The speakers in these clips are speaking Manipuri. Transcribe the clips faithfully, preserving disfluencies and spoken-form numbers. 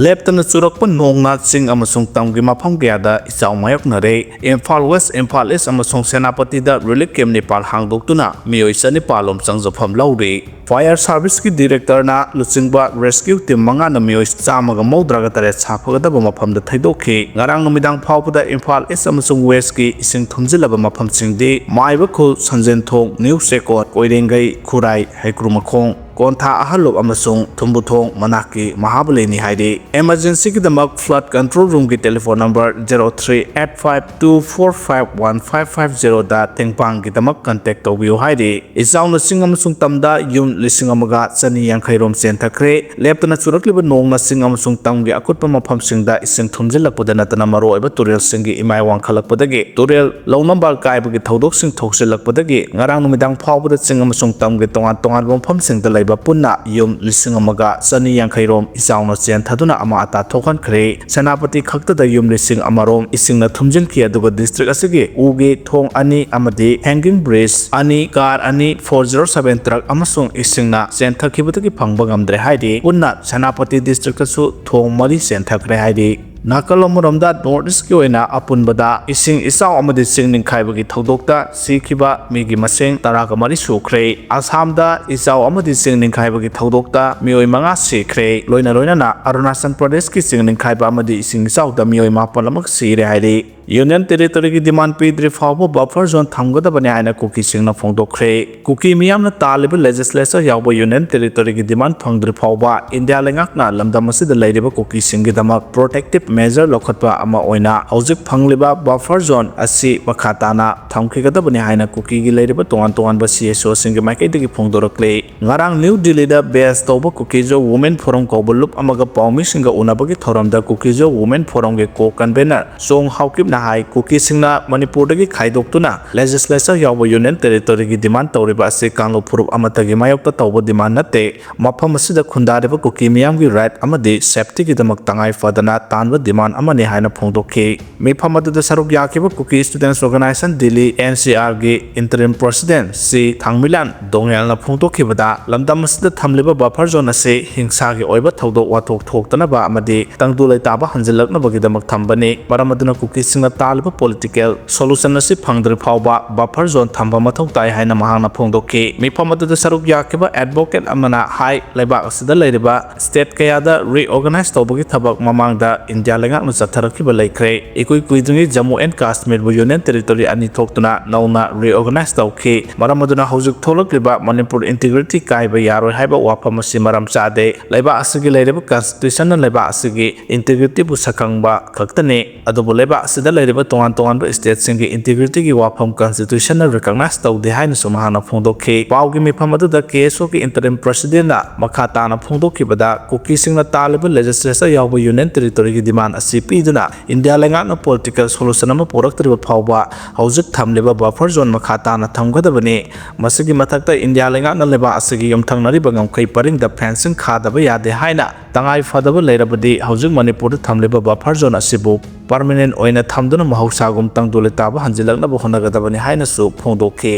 ꯂꯦꯞꯇꯅ ꯆꯨꯔꯛꯄ ꯅꯣꯡꯅ ꯆꯤꯡ ꯑꯃꯁꯨꯡ ꯇꯝꯒꯤ ꯃꯐꯝ ꯀꯌꯥꯗ ꯏꯆꯥꯎ ꯃꯥꯌꯣꯛꯅꯔꯦ꯫ ꯏꯝꯐꯥꯜ ꯋꯦꯁ, ꯏꯝꯐꯥꯜ ꯏꯁ ꯑꯃꯁꯨꯡ ꯁꯦꯅꯥꯄꯇꯤꯗ ꯔꯤꯂꯤꯐ ꯀꯦꯝꯞ ꯅꯤꯄꯥꯜ ꯍꯥꯡꯗꯣꯛꯇꯨꯅ ꯃꯤꯑꯣꯏ ꯆꯅꯤꯄꯥꯜ ꯂꯣꯝ ꯆꯪꯖꯐꯝ ꯂꯧꯔꯤ꯫ ꯐꯥꯌꯔ ꯁꯥꯔꯚꯤꯁꯀꯤ ꯗꯤꯔꯦꯛꯇꯔꯅ ꯂꯨꯆꯤꯡꯕ ꯔꯦꯁꯀ꯭ꯌꯨ ꯇꯤꯝ ꯃꯉꯥꯅ ꯃꯤꯑꯣꯏ ꯆꯥꯝꯃꯒ ꯃꯧꯗ꯭ꯔꯥꯒ ꯇꯔꯦꯠ ꯁꯥꯐꯒꯗꯕ ꯃꯐꯝꯗ ꯊꯩꯗꯣꯛꯈꯤ꯫ ꯉꯔꯥꯡ ꯅꯨꯃꯤꯗꯥꯡ ꯐꯥꯎꯕꯗ ꯏꯝꯐꯥꯜ ꯏꯁ ꯑꯃꯁꯨꯡ ꯋꯦꯁꯀꯤ ꯏꯁꯤꯡ ꯊꯨꯝꯖꯤꯜꯂꯕ ꯃꯐꯝꯁꯤꯡꯗꯤ ꯃꯥꯏꯕꯈꯨꯜ, ꯁꯟꯖꯦꯟꯊꯣꯡ, ꯅ꯭ꯌꯨ ꯆꯦꯀꯣꯠ, ꯀꯣꯏꯔꯦꯡꯒꯩ, ꯈꯨꯔꯥꯏ, ꯍꯩꯀ꯭ꯔꯨꯃꯈꯣꯡ, ꯀꯣꯟꯊꯥ ꯑꯍꯜꯂꯨꯞ ꯑꯃꯁꯨꯡ ꯊꯨꯝꯕꯨꯊꯣꯡ ꯃꯅꯥꯛꯀꯤ ꯃꯍꯥꯕꯂꯤꯅꯤ ꯍꯥꯏꯔꯤ꯫ ꯏꯃꯔꯖꯦꯟꯁꯤꯒꯤꯗꯃꯛ ꯐ꯭ꯂꯠ ꯀꯟꯇ꯭ꯔꯣꯜ ꯔꯨꯝꯒꯤ telephone number zero three eight five two four five one five five zero ꯗ ꯇꯦꯡꯕꯥꯡꯒꯤꯗꯃꯛ ꯀꯟꯇꯦꯛ ꯇꯧꯕꯤꯌꯨ ꯍꯥꯏꯔꯤ꯫ ꯏꯆꯥꯎꯅ ꯆꯤꯡ ꯑꯃꯁꯨꯡ ꯇꯝꯗ ꯌꯨꯝ ꯂꯤꯁꯤꯡ ꯑꯃꯒ ꯆꯅꯤ ꯌꯥꯡꯈꯩ ꯔꯣꯝ ꯆꯦꯟꯊꯈ꯭ꯔꯦ꯫ ꯂꯦꯞꯇꯅ ꯆꯨꯔꯛꯂꯤꯕ ꯅꯣꯡꯅ ꯆꯤꯡ ꯑꯃꯁꯨꯡ ꯇꯝꯒꯤ ꯑꯀꯨꯠꯄ ꯃꯐꯝꯁꯤꯡꯗ ꯏꯁꯤꯡ ꯊꯨꯝꯖꯤꯜꯂꯛꯄꯗ ꯅꯠꯇꯅ ꯃꯔꯨꯑꯣꯏꯕ ꯇꯨꯔꯦꯜꯁꯤꯡꯒꯤ ꯏꯃꯥꯏ ꯋꯥꯡꯈꯠꯂꯛꯄꯗꯒꯤ ꯇꯨꯔꯦꯜ ꯂꯧꯅꯝꯕ ꯀꯥꯏꯕꯒꯤ ꯊꯧꯗꯣꯛꯁꯤꯡ ꯊꯣꯛꯆꯤꯜꯂꯛꯄꯗꯒꯤ ꯉꯔꯥꯡ ꯅꯨꯃꯤꯗꯥꯡ ꯐꯥꯎꯕꯗ ꯆꯤꯡ ꯑꯃꯁꯨꯡ ꯇꯝꯒꯤ ꯇꯣꯉꯥꯟ ꯇꯣꯉꯥꯟꯕ ꯃꯐꯝꯁꯤꯡꯗ ꯂꯩꯕ ꯄꯨꯟꯅ ꯌꯨꯝ ꯂꯤꯁꯤꯡ ꯑꯃꯒ ꯆꯅꯤ ꯌꯥꯡꯈꯩ ꯔꯣꯝ ꯏꯆꯥꯎꯅ ꯆꯦꯟꯊꯗꯨꯅ ꯑꯃꯥ ꯑꯇꯥ ꯊꯣꯛꯍꯟꯈ꯭ꯔꯦ꯫ ꯁꯦꯅꯥꯄꯇꯤ ꯈꯛꯇꯗ ꯌꯨꯝ ꯂꯤꯁꯤꯡ ꯑꯃ ꯔꯣꯝ ꯏꯁꯤꯡꯅ ꯊꯨꯝꯖꯤꯟꯈꯤ, ꯑꯗꯨꯒ ꯗꯤꯁꯇ꯭ꯔꯤꯛ ꯑꯁꯤꯒꯤ ꯎꯒꯤ ꯊꯣꯡ ꯑꯅꯤ ꯑꯃꯗꯤ ꯍꯦꯡꯒꯤꯡ ꯕ꯭ꯔꯤꯖ ꯑꯅꯤ, ꯀꯥꯔ ꯑꯅꯤ, four zero seven ꯇ꯭ꯔꯛ ꯑꯃꯁꯨꯡ ꯏꯁꯤꯡꯅ ꯆꯦꯟꯊꯈꯤꯕꯗꯒꯤ ꯐꯪꯕ ꯉꯝꯗ꯭ꯔꯦ ꯍꯥꯏꯔꯤ꯫ ꯄꯨꯟꯅ ꯁꯦꯅꯥꯄꯇꯤ ꯗꯤꯁꯇ꯭ꯔꯤꯛꯇꯁꯨ ꯊꯣꯡ ꯃꯔꯤ ꯆꯦꯟꯊꯈ꯭ꯔꯦ ꯍꯥꯏꯔꯤ꯫ ꯅꯥꯀꯜ ꯑꯃꯔꯣꯝꯗ ꯅꯣꯔꯠ ꯏꯁꯀꯤ ꯑꯣꯏꯅ ꯑꯄꯨꯟꯕꯗ ꯏꯁꯤꯡ ꯏꯆꯥꯎ ꯑꯃꯗꯤ ꯆꯤꯡ ꯅꯤꯡꯈꯥꯏꯕꯒꯤ ꯊꯧꯗꯣꯛꯇ ꯁꯤꯈꯤꯕ ꯃꯤꯒꯤ ꯃꯁꯤꯡ ꯇꯔꯥꯒ ꯃꯔꯤ ꯁꯨꯈ꯭ꯔꯦ꯫ ꯑꯁꯥꯝꯗ ꯏꯆꯥꯎ ꯑꯃꯗꯤ ꯆꯤꯡ ꯅꯤꯡꯈꯥꯏꯕꯒꯤ ꯊꯧꯗꯣꯛꯇ ꯃꯤꯑꯣꯏ ꯃꯉꯥ ꯁꯤꯈ꯭ꯔꯦ꯫ ꯂꯣꯏꯅ ꯂꯣꯏꯅꯅ ꯑꯔꯨꯅꯥꯆꯜ ꯄ꯭ꯔꯗꯦꯁꯀꯤ ꯆꯤꯡ ꯅꯤꯡꯈꯥꯏꯕ ꯑꯃꯗꯤ ꯏꯁꯤꯡ ꯏꯆꯥꯎꯗ ꯃꯤꯑꯣꯏ ꯃꯥꯄꯜ ꯑꯃ ꯁꯤꯔꯦ ꯍꯥꯏꯔꯤ꯫ ꯌꯨꯅꯤꯌꯟ ꯇꯦꯔꯤꯇꯣꯔꯤꯒꯤ ꯗꯤꯃꯥꯟ ꯄꯤꯗ꯭ꯔꯤ ꯐꯥꯎꯕ ꯕꯐꯔ ꯖꯣꯟ ꯊꯝꯒꯗꯕꯅꯤ ꯍꯥꯏꯅ ꯀꯨꯀꯤꯁꯤꯡꯅ ꯐꯣꯡꯗꯣꯛꯈ꯭ꯔꯦ꯫ ꯀꯨꯀꯤ ꯃꯤꯌꯥꯝꯅ ꯇꯥꯜꯂꯤꯕ ꯂꯦꯖꯤꯁꯂꯦꯆꯔ ꯌꯥꯎꯕ ꯌꯨꯅꯤꯌꯟ ꯇꯦꯔꯤꯇꯣꯔꯤꯒꯤ ꯗꯤꯃꯥꯟ ꯐꯪꯗ꯭ꯔꯤ ꯐꯥꯎꯕ ꯏꯟꯗꯤꯌꯥ ꯂꯩꯉꯥꯛꯅ ꯂꯝꯗꯝ ꯑꯁꯤꯗ ꯂꯩꯔꯤꯕ ꯀꯨꯀꯤꯁꯤꯡꯒꯤꯗꯃꯛ ꯄ꯭ꯔꯣꯇꯦꯛꯇꯤꯚ ꯃꯦꯖꯔ ꯂꯧꯈꯠꯄ ꯑꯃ ꯑꯣꯏꯅ ꯍꯧꯖꯤꯛ ꯐꯪꯂꯤꯕ ꯕꯐꯔ ꯖꯣꯟ ꯑꯁꯤ ꯃꯈꯥ ꯇꯥꯅ ꯊꯝꯈꯤꯒꯗꯕꯅꯤ ꯍꯥꯏꯅ ꯀꯨꯀꯤꯒꯤ ꯂꯩꯔꯤꯕ ꯇꯣꯉꯥꯟ ꯇꯣꯉꯥꯟꯕ ꯁꯤ ꯑꯦꯁ ꯑꯣꯁꯤꯡꯒꯤ ꯃꯥꯏꯀꯩꯗꯒꯤ ꯐꯣꯡꯗꯣꯔꯛꯂꯤ꯫ ꯉꯔꯥꯡ ꯅ꯭ꯌꯨ ꯗꯤꯜꯂꯤꯗ ꯕꯦꯁ ꯇꯧꯕ ꯀꯨꯀꯤꯖꯣ ꯋꯨꯃꯦꯟ ꯐꯣꯔꯝ ꯀꯧꯕ ꯂꯨꯞ ꯑꯃꯒ ꯄꯥꯎꯃꯤꯁꯤꯡꯒ ꯎꯅꯕꯒꯤ ꯊꯧꯔꯝꯗ ꯀꯨꯀꯤꯖꯣ ꯋꯨꯃꯦꯟ ꯐꯣꯔꯝꯒꯤ ꯀꯣ ꯀꯟꯚꯦꯅꯔ ꯆꯣꯡ ꯍꯥꯎꯀꯤꯞꯅ ꯍꯥꯏ, ꯀꯨꯀꯤꯁꯤꯡꯅ ꯃꯅꯤꯄꯨꯔꯗꯒꯤ ꯈꯥꯏꯗꯣꯛꯇꯨꯅ legislature ꯌꯥꯎꯕ union territoryꯒꯤ demand ꯇꯧꯔꯤꯕ ꯑꯁꯤ ꯀꯥꯡꯂꯨꯞ ꯐꯨꯔꯨꯞ ꯑꯃꯠꯇꯒꯤ ꯃꯥꯌꯣꯛꯇ ꯇꯧꯕ demand ꯅꯠꯇꯦ꯫ ꯃꯐꯝ ꯑꯁꯤꯗ ꯈꯨꯟꯗꯥꯔꯤꯕ ꯀꯨꯀꯤ ꯃꯤꯌꯥꯝꯒꯤ right ꯑꯃꯗꯤ safetyꯒꯤꯗꯃꯛ ꯇꯉꯥꯏ ꯐꯗꯅ ꯇꯥꯟꯕ demand ꯑꯃꯅꯤ ꯍꯥꯏꯅ ꯐꯣꯡꯗꯣꯛꯈꯤ꯫ ꯃꯤꯐꯝ ꯑꯗꯨꯗ ꯁꯔꯨꯛ ꯌꯥꯈꯤꯕ Kuki Students Organisation Delhi, NCRꯒꯤ interim president ꯁꯤ ꯊꯥꯡꯃꯤꯂꯥꯟ ꯗꯣꯉꯦꯜꯅ ꯐꯣꯡꯗꯣꯛꯈꯤꯕꯗ, ꯂꯝꯗꯝ ꯑꯁꯤꯗ ꯊꯝꯂꯤꯕ buffer zone ꯑꯁꯤ ꯍꯤꯡꯁꯥꯒꯤ ꯑꯣꯏꯕ ꯊꯧꯗꯣꯛ ꯋꯥꯊꯣꯛ ꯊꯣꯛꯇꯅꯕ ꯑꯃꯗꯤ ꯇꯪꯗꯨ ꯂꯩꯇꯥꯕ ꯍꯟꯖꯤꯜꯂꯛꯅꯕꯒꯤꯗꯃꯛ ꯊꯝꯕꯅꯤ꯫ ꯃꯔꯝ ꯑꯗꯨꯅ ꯀꯨꯀꯤꯁꯤꯡꯅ ꯇꯥꯜꯂꯤꯕ political solution ꯑꯁꯤ ꯐꯪꯗ꯭ꯔꯤ ꯐꯥꯎꯕ buffer zone ꯊꯝꯕ ꯃꯊꯧ ꯇꯥꯏ ꯍꯥꯏꯅ ꯃꯍꯥꯛꯅ ꯐꯣꯡꯗꯣꯛꯈꯤ꯫ ꯃꯤꯐꯝ ꯑꯗꯨꯗ ꯁꯔꯨꯛ ꯌꯥꯈꯤꯕ advocate ꯑꯃꯅ ꯍꯥꯏ, ꯂꯩꯕꯥꯛ ꯑꯁꯤꯗ ꯂꯩꯔꯤꯕ state ꯀꯌꯥꯗ reorganize ꯇꯧꯕꯒꯤ ꯊꯕꯛ ꯃꯃꯥꯡꯗ ꯏꯟꯗꯤꯌꯥ ꯂꯩꯉꯥꯛꯅ ꯆꯠꯊꯔꯛꯈꯤꯕ ꯂꯩꯈ꯭ꯔꯦ꯫ ꯏꯀꯨꯏ ꯀꯨꯏꯗ꯭ꯔꯤꯉꯩ ꯖꯝꯃꯨ and ꯀꯥꯁꯃꯤꯔꯕꯨ union territory ꯑꯅꯤ ꯊꯣꯛꯇꯨꯅ ꯅꯧꯅ reorganize ꯇꯧꯈꯤ꯫ ꯃꯔꯝ ꯑꯗꯨꯅ ꯍꯧꯖꯤꯛ ꯊꯣꯛꯂꯛꯂꯤꯕ ꯃꯅꯤꯄꯨꯔ integrity ꯀꯥꯏꯕ ꯌꯥꯔꯣꯏ ꯍꯥꯏꯕ ꯋꯥꯐꯝ ꯑꯁꯤ ꯃꯔꯝ ꯆꯥꯗꯦ꯫ ꯂꯩꯕꯥꯛ ꯑꯁꯤꯒꯤ ꯂꯩꯔꯤꯕ constitutionꯅ ꯂꯩꯕꯥꯛ ꯑꯁꯤꯒꯤ integrityꯕꯨ ꯁꯛꯈꯪꯕ ꯈꯛꯇꯅꯤ꯫ ꯑꯗꯨꯕꯨ ꯂꯩꯕꯥꯛ ꯑꯁꯤꯗ ꯂꯩꯔꯤꯕ ꯇꯣꯉꯥꯟ ꯇꯣꯉꯥꯟꯕ stateꯁꯤꯡꯒꯤ integrityꯒꯤ ꯋꯥꯐꯝ constitutionꯅ recognize ꯇꯧꯗꯦ ꯍꯥꯏꯅꯁꯨ ꯃꯍꯥꯛꯅ ꯐꯣꯡꯗꯣꯛꯈꯤ꯫ ꯄꯥꯎꯒꯤ ꯃꯤꯐꯝ ꯑꯗꯨꯗ KSOꯒꯤ interim presidentꯅ ꯃꯈꯥ ꯇꯥꯅ ꯐꯣꯡꯗꯣꯛꯈꯤꯕꯗ, ꯀꯨꯀꯤꯁꯤꯡꯅ ꯇꯥꯜꯂꯤꯕ legislature ꯌꯥꯎꯕ union territoryꯒꯤ demand ꯑꯁꯤ ꯄꯤꯗꯨꯅ ꯏꯟꯗꯤꯌꯥ ꯂꯩꯉꯥꯛꯅ political solution ꯑꯃ ꯄꯨꯔꯛꯇ꯭ꯔꯤꯕ ꯐꯥꯎꯕ ꯍꯧꯖꯤꯛ ꯊꯝꯂꯤꯕ buffer zone ꯃꯈꯥ ꯇꯥꯅ ꯊꯝꯒꯗꯕꯅꯤ꯫ ꯃꯁꯤꯒꯤ ꯃꯊꯛꯇ ꯏꯟꯗꯤꯌꯥ ꯂꯩꯉꯥꯛꯅ ꯂꯩꯕꯥꯛ ꯑꯁꯤꯒꯤ ꯌꯨꯝꯊꯪꯅꯔꯤꯕ ꯉꯝꯈꯩ ꯄꯔꯤꯡꯗ fencing ꯈꯥꯗꯕ ꯌꯥꯗꯦ ꯍꯥꯏꯅ ꯇꯉꯥꯏ ꯐꯗꯕ ꯂꯩꯔꯕꯗꯤ ꯍꯧꯖꯤꯛ ꯃꯅꯤꯄꯨꯔꯗ ꯊꯝꯂꯤꯕ buffer zone ꯑꯁꯤꯕꯨ permanent ꯑꯣꯏꯅ ꯊꯝꯗꯨꯅ ꯃꯍꯧꯁꯥꯒꯨꯝ ꯇꯪꯗꯨ ꯂꯩꯇꯥꯕ ꯍꯟꯖꯤꯜꯂꯛꯅꯕ ꯍꯣꯠꯅꯒꯗꯕꯅꯤ ꯍꯥꯏꯅꯁꯨ ꯐꯣꯡꯗꯣꯛꯈꯤ꯫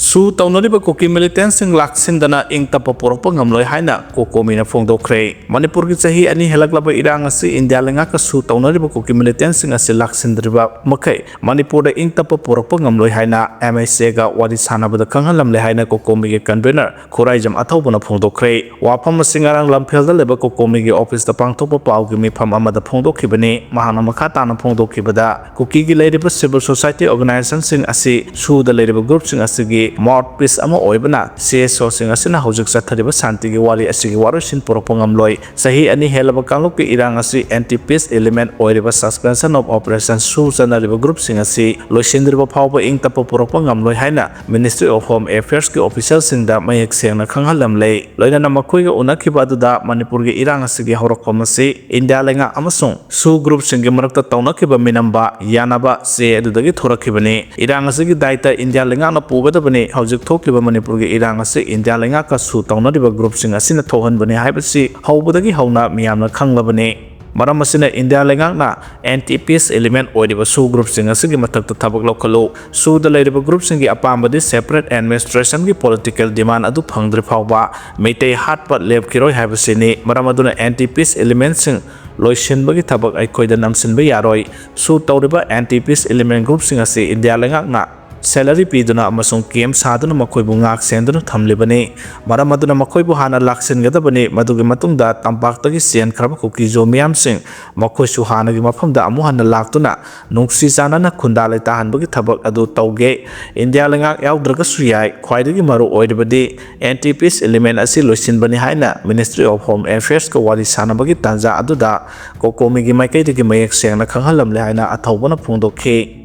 ꯁꯨ ꯇꯧꯅꯔꯤꯕ ꯀꯨꯀꯤ militantꯁꯤꯡ ꯂꯥꯛꯁꯤꯟꯗꯅ ꯏꯪ ꯇꯞꯄ ꯄꯨꯔꯛꯄ ꯉꯝꯂꯣꯏ ꯍꯥꯏꯅ ꯀꯣꯀꯣꯃꯤꯅ ꯐꯣꯡꯗꯣꯛꯈ꯭ꯔꯦ꯫ ꯃꯅꯤꯄꯨꯔꯒꯤ ꯆꯍꯤ ꯑꯅꯤ ꯍꯦꯜꯂꯛꯂꯕ ꯏꯔꯥꯡ ꯑꯁꯤ ꯏꯟꯗꯤꯌꯥ ꯂꯩꯉꯥꯛꯀ ꯁꯨ ꯇꯧꯅꯔꯤꯕ ꯀꯨꯀꯤ militantꯁꯤꯡ ꯑꯁꯤ ꯂꯥꯛꯁꯤꯟꯗ꯭ꯔꯤꯕ ꯃꯈꯩ ꯃꯅꯤꯄꯨꯔꯗ ꯏꯪ ꯇꯞꯄ ꯄꯨꯔꯛꯄ ꯉꯝꯂꯣꯏ ꯍꯥꯏꯅ MHAꯒ ꯋꯥꯔꯤ ꯁꯥꯟꯅꯕꯗ ꯈꯪꯍꯜꯂꯝꯂꯦ ꯍꯥꯏꯅ ꯀꯣꯀꯣꯃꯤꯒꯤ convener ꯈꯨꯔꯥꯏꯖꯝ ꯑꯊꯧꯕꯅ ꯐꯣꯡꯗꯣꯛꯈ꯭ꯔꯦ꯫ ꯋꯥꯐꯝ ꯑꯁꯤ ꯉꯔꯥꯡ ꯂꯝꯐꯦꯜꯗ ꯂꯩꯕ ꯀꯣꯀꯣꯃꯤꯒꯤ officeꯇ ꯄꯥꯡꯊꯣꯛꯄ ꯄꯥꯎꯒꯤ ꯃꯤꯐꯝ ꯑꯃꯗ ꯐꯣꯡꯗꯣꯛꯈꯤꯕꯅꯤ꯫ ꯃꯍꯥꯛꯅ ꯃꯈꯥ ꯇꯥꯅ ꯐꯣꯡꯗꯣꯛꯈꯤꯕꯗ, ꯀꯨꯀꯤꯒꯤ ꯂꯩꯔꯤꯕ civil society organizationꯁꯤꯡ ꯑꯁꯤ ꯁꯨꯗ ꯂꯩꯔꯤꯕ groupꯁꯤꯡ ꯑꯁꯤꯒꯤ ꯃꯥꯎꯠꯄꯤꯁ ꯑꯃ ꯑꯣꯏꯕꯅ ꯁꯤ ꯑꯦꯁ ꯑꯣꯁꯤꯡ ꯑꯁꯤꯅ ꯍꯧꯖꯤꯛ ꯆꯠꯊꯔꯤꯕ ꯁꯥꯟꯇꯤꯒꯤ ꯋꯥꯔꯤ ꯑꯁꯤꯒꯤ ꯋꯥꯔꯣꯏꯁꯤꯟ ꯄꯨꯔꯛꯄ ꯉꯝꯂꯣꯏ꯫ ꯆꯍꯤ ꯑꯅꯤ ꯍꯦꯜꯂꯕ ꯀꯥꯡꯂꯨꯞꯀꯤ ꯏꯔꯥꯡ ꯑꯁꯤ ꯑꯦꯟꯇꯤ ꯄꯤꯁ ꯏꯂꯤꯃꯦꯟ ꯑꯣꯏꯔꯤꯕ Suspension of Operation ꯁꯨ ꯆꯠꯅꯔꯤꯕ ꯒ꯭ꯔꯨꯞꯁꯤꯡ ꯑꯁꯤ ꯂꯣꯏꯁꯤꯟꯗ꯭ꯔꯤꯕ ꯐꯥꯎꯕ ꯏꯪ ꯇꯞꯄ ꯄꯨꯔꯛꯄ ꯉꯝꯂꯣꯏ ꯍꯥꯏꯅ Ministry of Home Affairsꯀꯤ ꯑꯣꯐꯤꯁꯤꯌꯦꯜꯁꯤꯡꯗ ꯃꯌꯦꯛ ꯁꯦꯡꯅ ꯈꯪꯍꯜꯂꯝꯂꯦ꯫ ꯂꯣꯏꯅꯅ ꯃꯈꯣꯏꯒ ꯎꯅꯈꯤꯕ ꯑꯗꯨꯗ ꯃꯅꯤꯄꯨꯔꯒꯤ ꯏꯔꯥꯡ ꯑꯁꯤꯒꯤ ꯍꯧꯔꯛꯐꯝ ꯑꯁꯤ ꯏꯟꯗꯤꯌꯥ ꯂꯩꯉꯥꯛ ꯑꯃꯁꯨꯡ ꯁꯨ ꯒ꯭ꯔꯨꯞꯁꯤꯡꯒꯤ ꯃꯔꯛꯇ ꯇꯧꯅꯈꯤꯕ ꯃꯤꯅꯝꯕ ꯌꯥꯅꯕ ꯆꯦ ꯑꯗꯨꯗꯒꯤ ꯊꯣꯔꯛꯈꯤꯕꯅꯤ꯫ ꯏꯔꯥꯡ ꯑꯁꯤꯒꯤ ꯗꯥꯏꯇ ꯏꯟꯗꯤꯌꯥ ꯂꯩꯉꯥꯛꯅ ꯄꯨꯒꯗꯕꯅꯤ꯫ ꯍꯧꯖꯤꯛ ꯊꯣꯛꯂꯤꯕ ꯃꯅꯤꯄꯨꯔꯒꯤ ꯏꯔꯥꯡ ꯑꯁꯤ ꯏꯟꯗꯤꯌꯥ ꯂꯩꯉꯥꯛꯀ ꯁꯨ ꯇꯧꯅꯔꯤꯕ ꯒ꯭ꯔꯨꯞꯁꯤꯡ ꯑꯁꯤꯅ ꯊꯣꯛꯍꯟꯕꯅꯤ ꯍꯥꯏꯕꯁꯤ ꯍꯧꯕꯗꯒꯤ ꯍꯧꯅ ꯃꯤꯌꯥꯝꯅ ꯈꯪꯂꯕꯅꯤ꯫ ꯃꯔꯝ ꯑꯁꯤꯅ ꯏꯟꯗꯤꯌꯥ ꯂꯩꯉꯥꯛꯅ ꯑꯦꯟꯇꯤ ꯄꯤꯁ ꯏꯂꯤꯃꯦꯟ ꯑꯣꯏꯔꯤꯕ ꯁꯨ ꯒ꯭ꯔꯨꯞꯁꯤꯡ ꯑꯁꯤꯒꯤ ꯃꯊꯛꯇ ꯊꯕꯛ ꯂꯧꯈꯠꯂꯨ꯫ ꯁꯨꯗ ꯂꯩꯔꯤꯕ ꯒ꯭ꯔꯨꯞꯁꯤꯡꯒꯤ ꯑꯄꯥꯝꯕꯗꯤ separate administrationꯒꯤ political demand ꯑꯗꯨ ꯐꯪꯗ꯭ꯔꯤ ꯐꯥꯎꯕ ꯃꯩꯇꯩ ꯍꯥꯠꯄ ꯂꯦꯞꯈꯤꯔꯣꯏ ꯍꯥꯏꯕꯁꯤꯅꯤ꯫ ꯃꯔꯝ ꯑꯗꯨꯅ ꯑꯦꯟꯇꯤ ꯄꯤꯁ ꯏꯂꯤꯃꯦꯟꯁꯤꯡ ꯂꯣꯏꯁꯤꯟꯕꯒꯤ ꯊꯕꯛ ꯑꯩꯈꯣꯏꯗ ꯅꯝꯁꯤꯟꯕ ꯌꯥꯔꯣꯏ꯫ ꯁꯨ ꯇꯧꯔꯤꯕ ꯑꯦꯟꯇꯤ ꯄꯤꯁ ꯏꯂꯤꯃꯦꯟ ꯒ꯭ꯔꯨꯞꯁꯤꯡ ꯑꯁꯤ ꯏꯟꯗꯤꯌꯥ ꯂꯩꯉꯥꯛꯅ salary ꯄꯤꯗꯨꯅ ꯑꯃꯁꯨꯡ ꯀꯦꯝ ꯁꯥꯗꯨꯅ ꯃꯈꯣꯏꯕꯨ ꯉꯥꯛ ꯁꯦꯟꯗꯨꯅ ꯊꯝꯂꯤꯕꯅꯤ꯫ ꯃꯔꯝ ꯑꯗꯨꯅ ꯃꯈꯣꯏꯕꯨ ꯍꯥꯟꯅ ꯂꯥꯛꯁꯤꯟꯒꯗꯕꯅꯤ꯫ ꯃꯗꯨꯒꯤ ꯃꯇꯨꯡꯗ ꯇꯝꯄꯥꯛꯇꯒꯤ ꯆꯦꯟꯈ꯭ꯔꯕ ꯀꯨꯀꯤꯖꯣ ꯃꯤꯌꯥꯝꯁꯤꯡ ꯃꯈꯣꯏꯁꯨ ꯍꯥꯟꯅꯒꯤ ꯃꯐꯝꯗ ꯑꯃꯨꯛ ꯍꯟꯅ ꯂꯥꯛꯇꯨꯅ ꯅꯨꯡꯁꯤ ꯆꯥꯟꯅꯅ ꯈꯨꯟꯗꯥ ꯂꯩꯇꯥꯍꯟꯕꯒꯤ ꯊꯕꯛ ꯑꯗꯨ ꯇꯧꯒꯦ꯫ ꯏꯟꯗꯤꯌꯥ ꯂꯩꯉꯥꯛ ꯌꯥꯎꯗ꯭ꯔꯒꯁꯨ ꯌꯥꯏ꯫ ꯈ꯭ꯋꯥꯏꯗꯒꯤ ꯃꯔꯨ ꯑꯣꯏꯔꯤꯕꯗꯤ ꯑꯦꯟꯇꯤ ꯄꯤꯁ ꯏꯂꯤꯃꯦꯟ ꯑꯁꯤ ꯂꯣꯏꯁꯤꯟꯕꯅꯤ ꯍꯥꯏꯅ Ministry of Home Affairsꯀ ꯋꯥꯔꯤ ꯁꯥꯟꯅꯕꯒꯤ ꯇꯥꯟꯖꯥ ꯑꯗꯨꯗ ꯀꯣꯀꯣꯃꯤꯒꯤ ꯃꯥꯏꯀꯩꯗꯒꯤ ꯃꯌꯦꯛ ꯁꯦꯡꯅ ꯈꯪꯍꯜꯂꯝꯂꯦ ꯍꯥꯏꯅ ꯑꯊꯧꯕꯅ ꯐꯣꯡꯗꯣꯛꯈꯤ꯫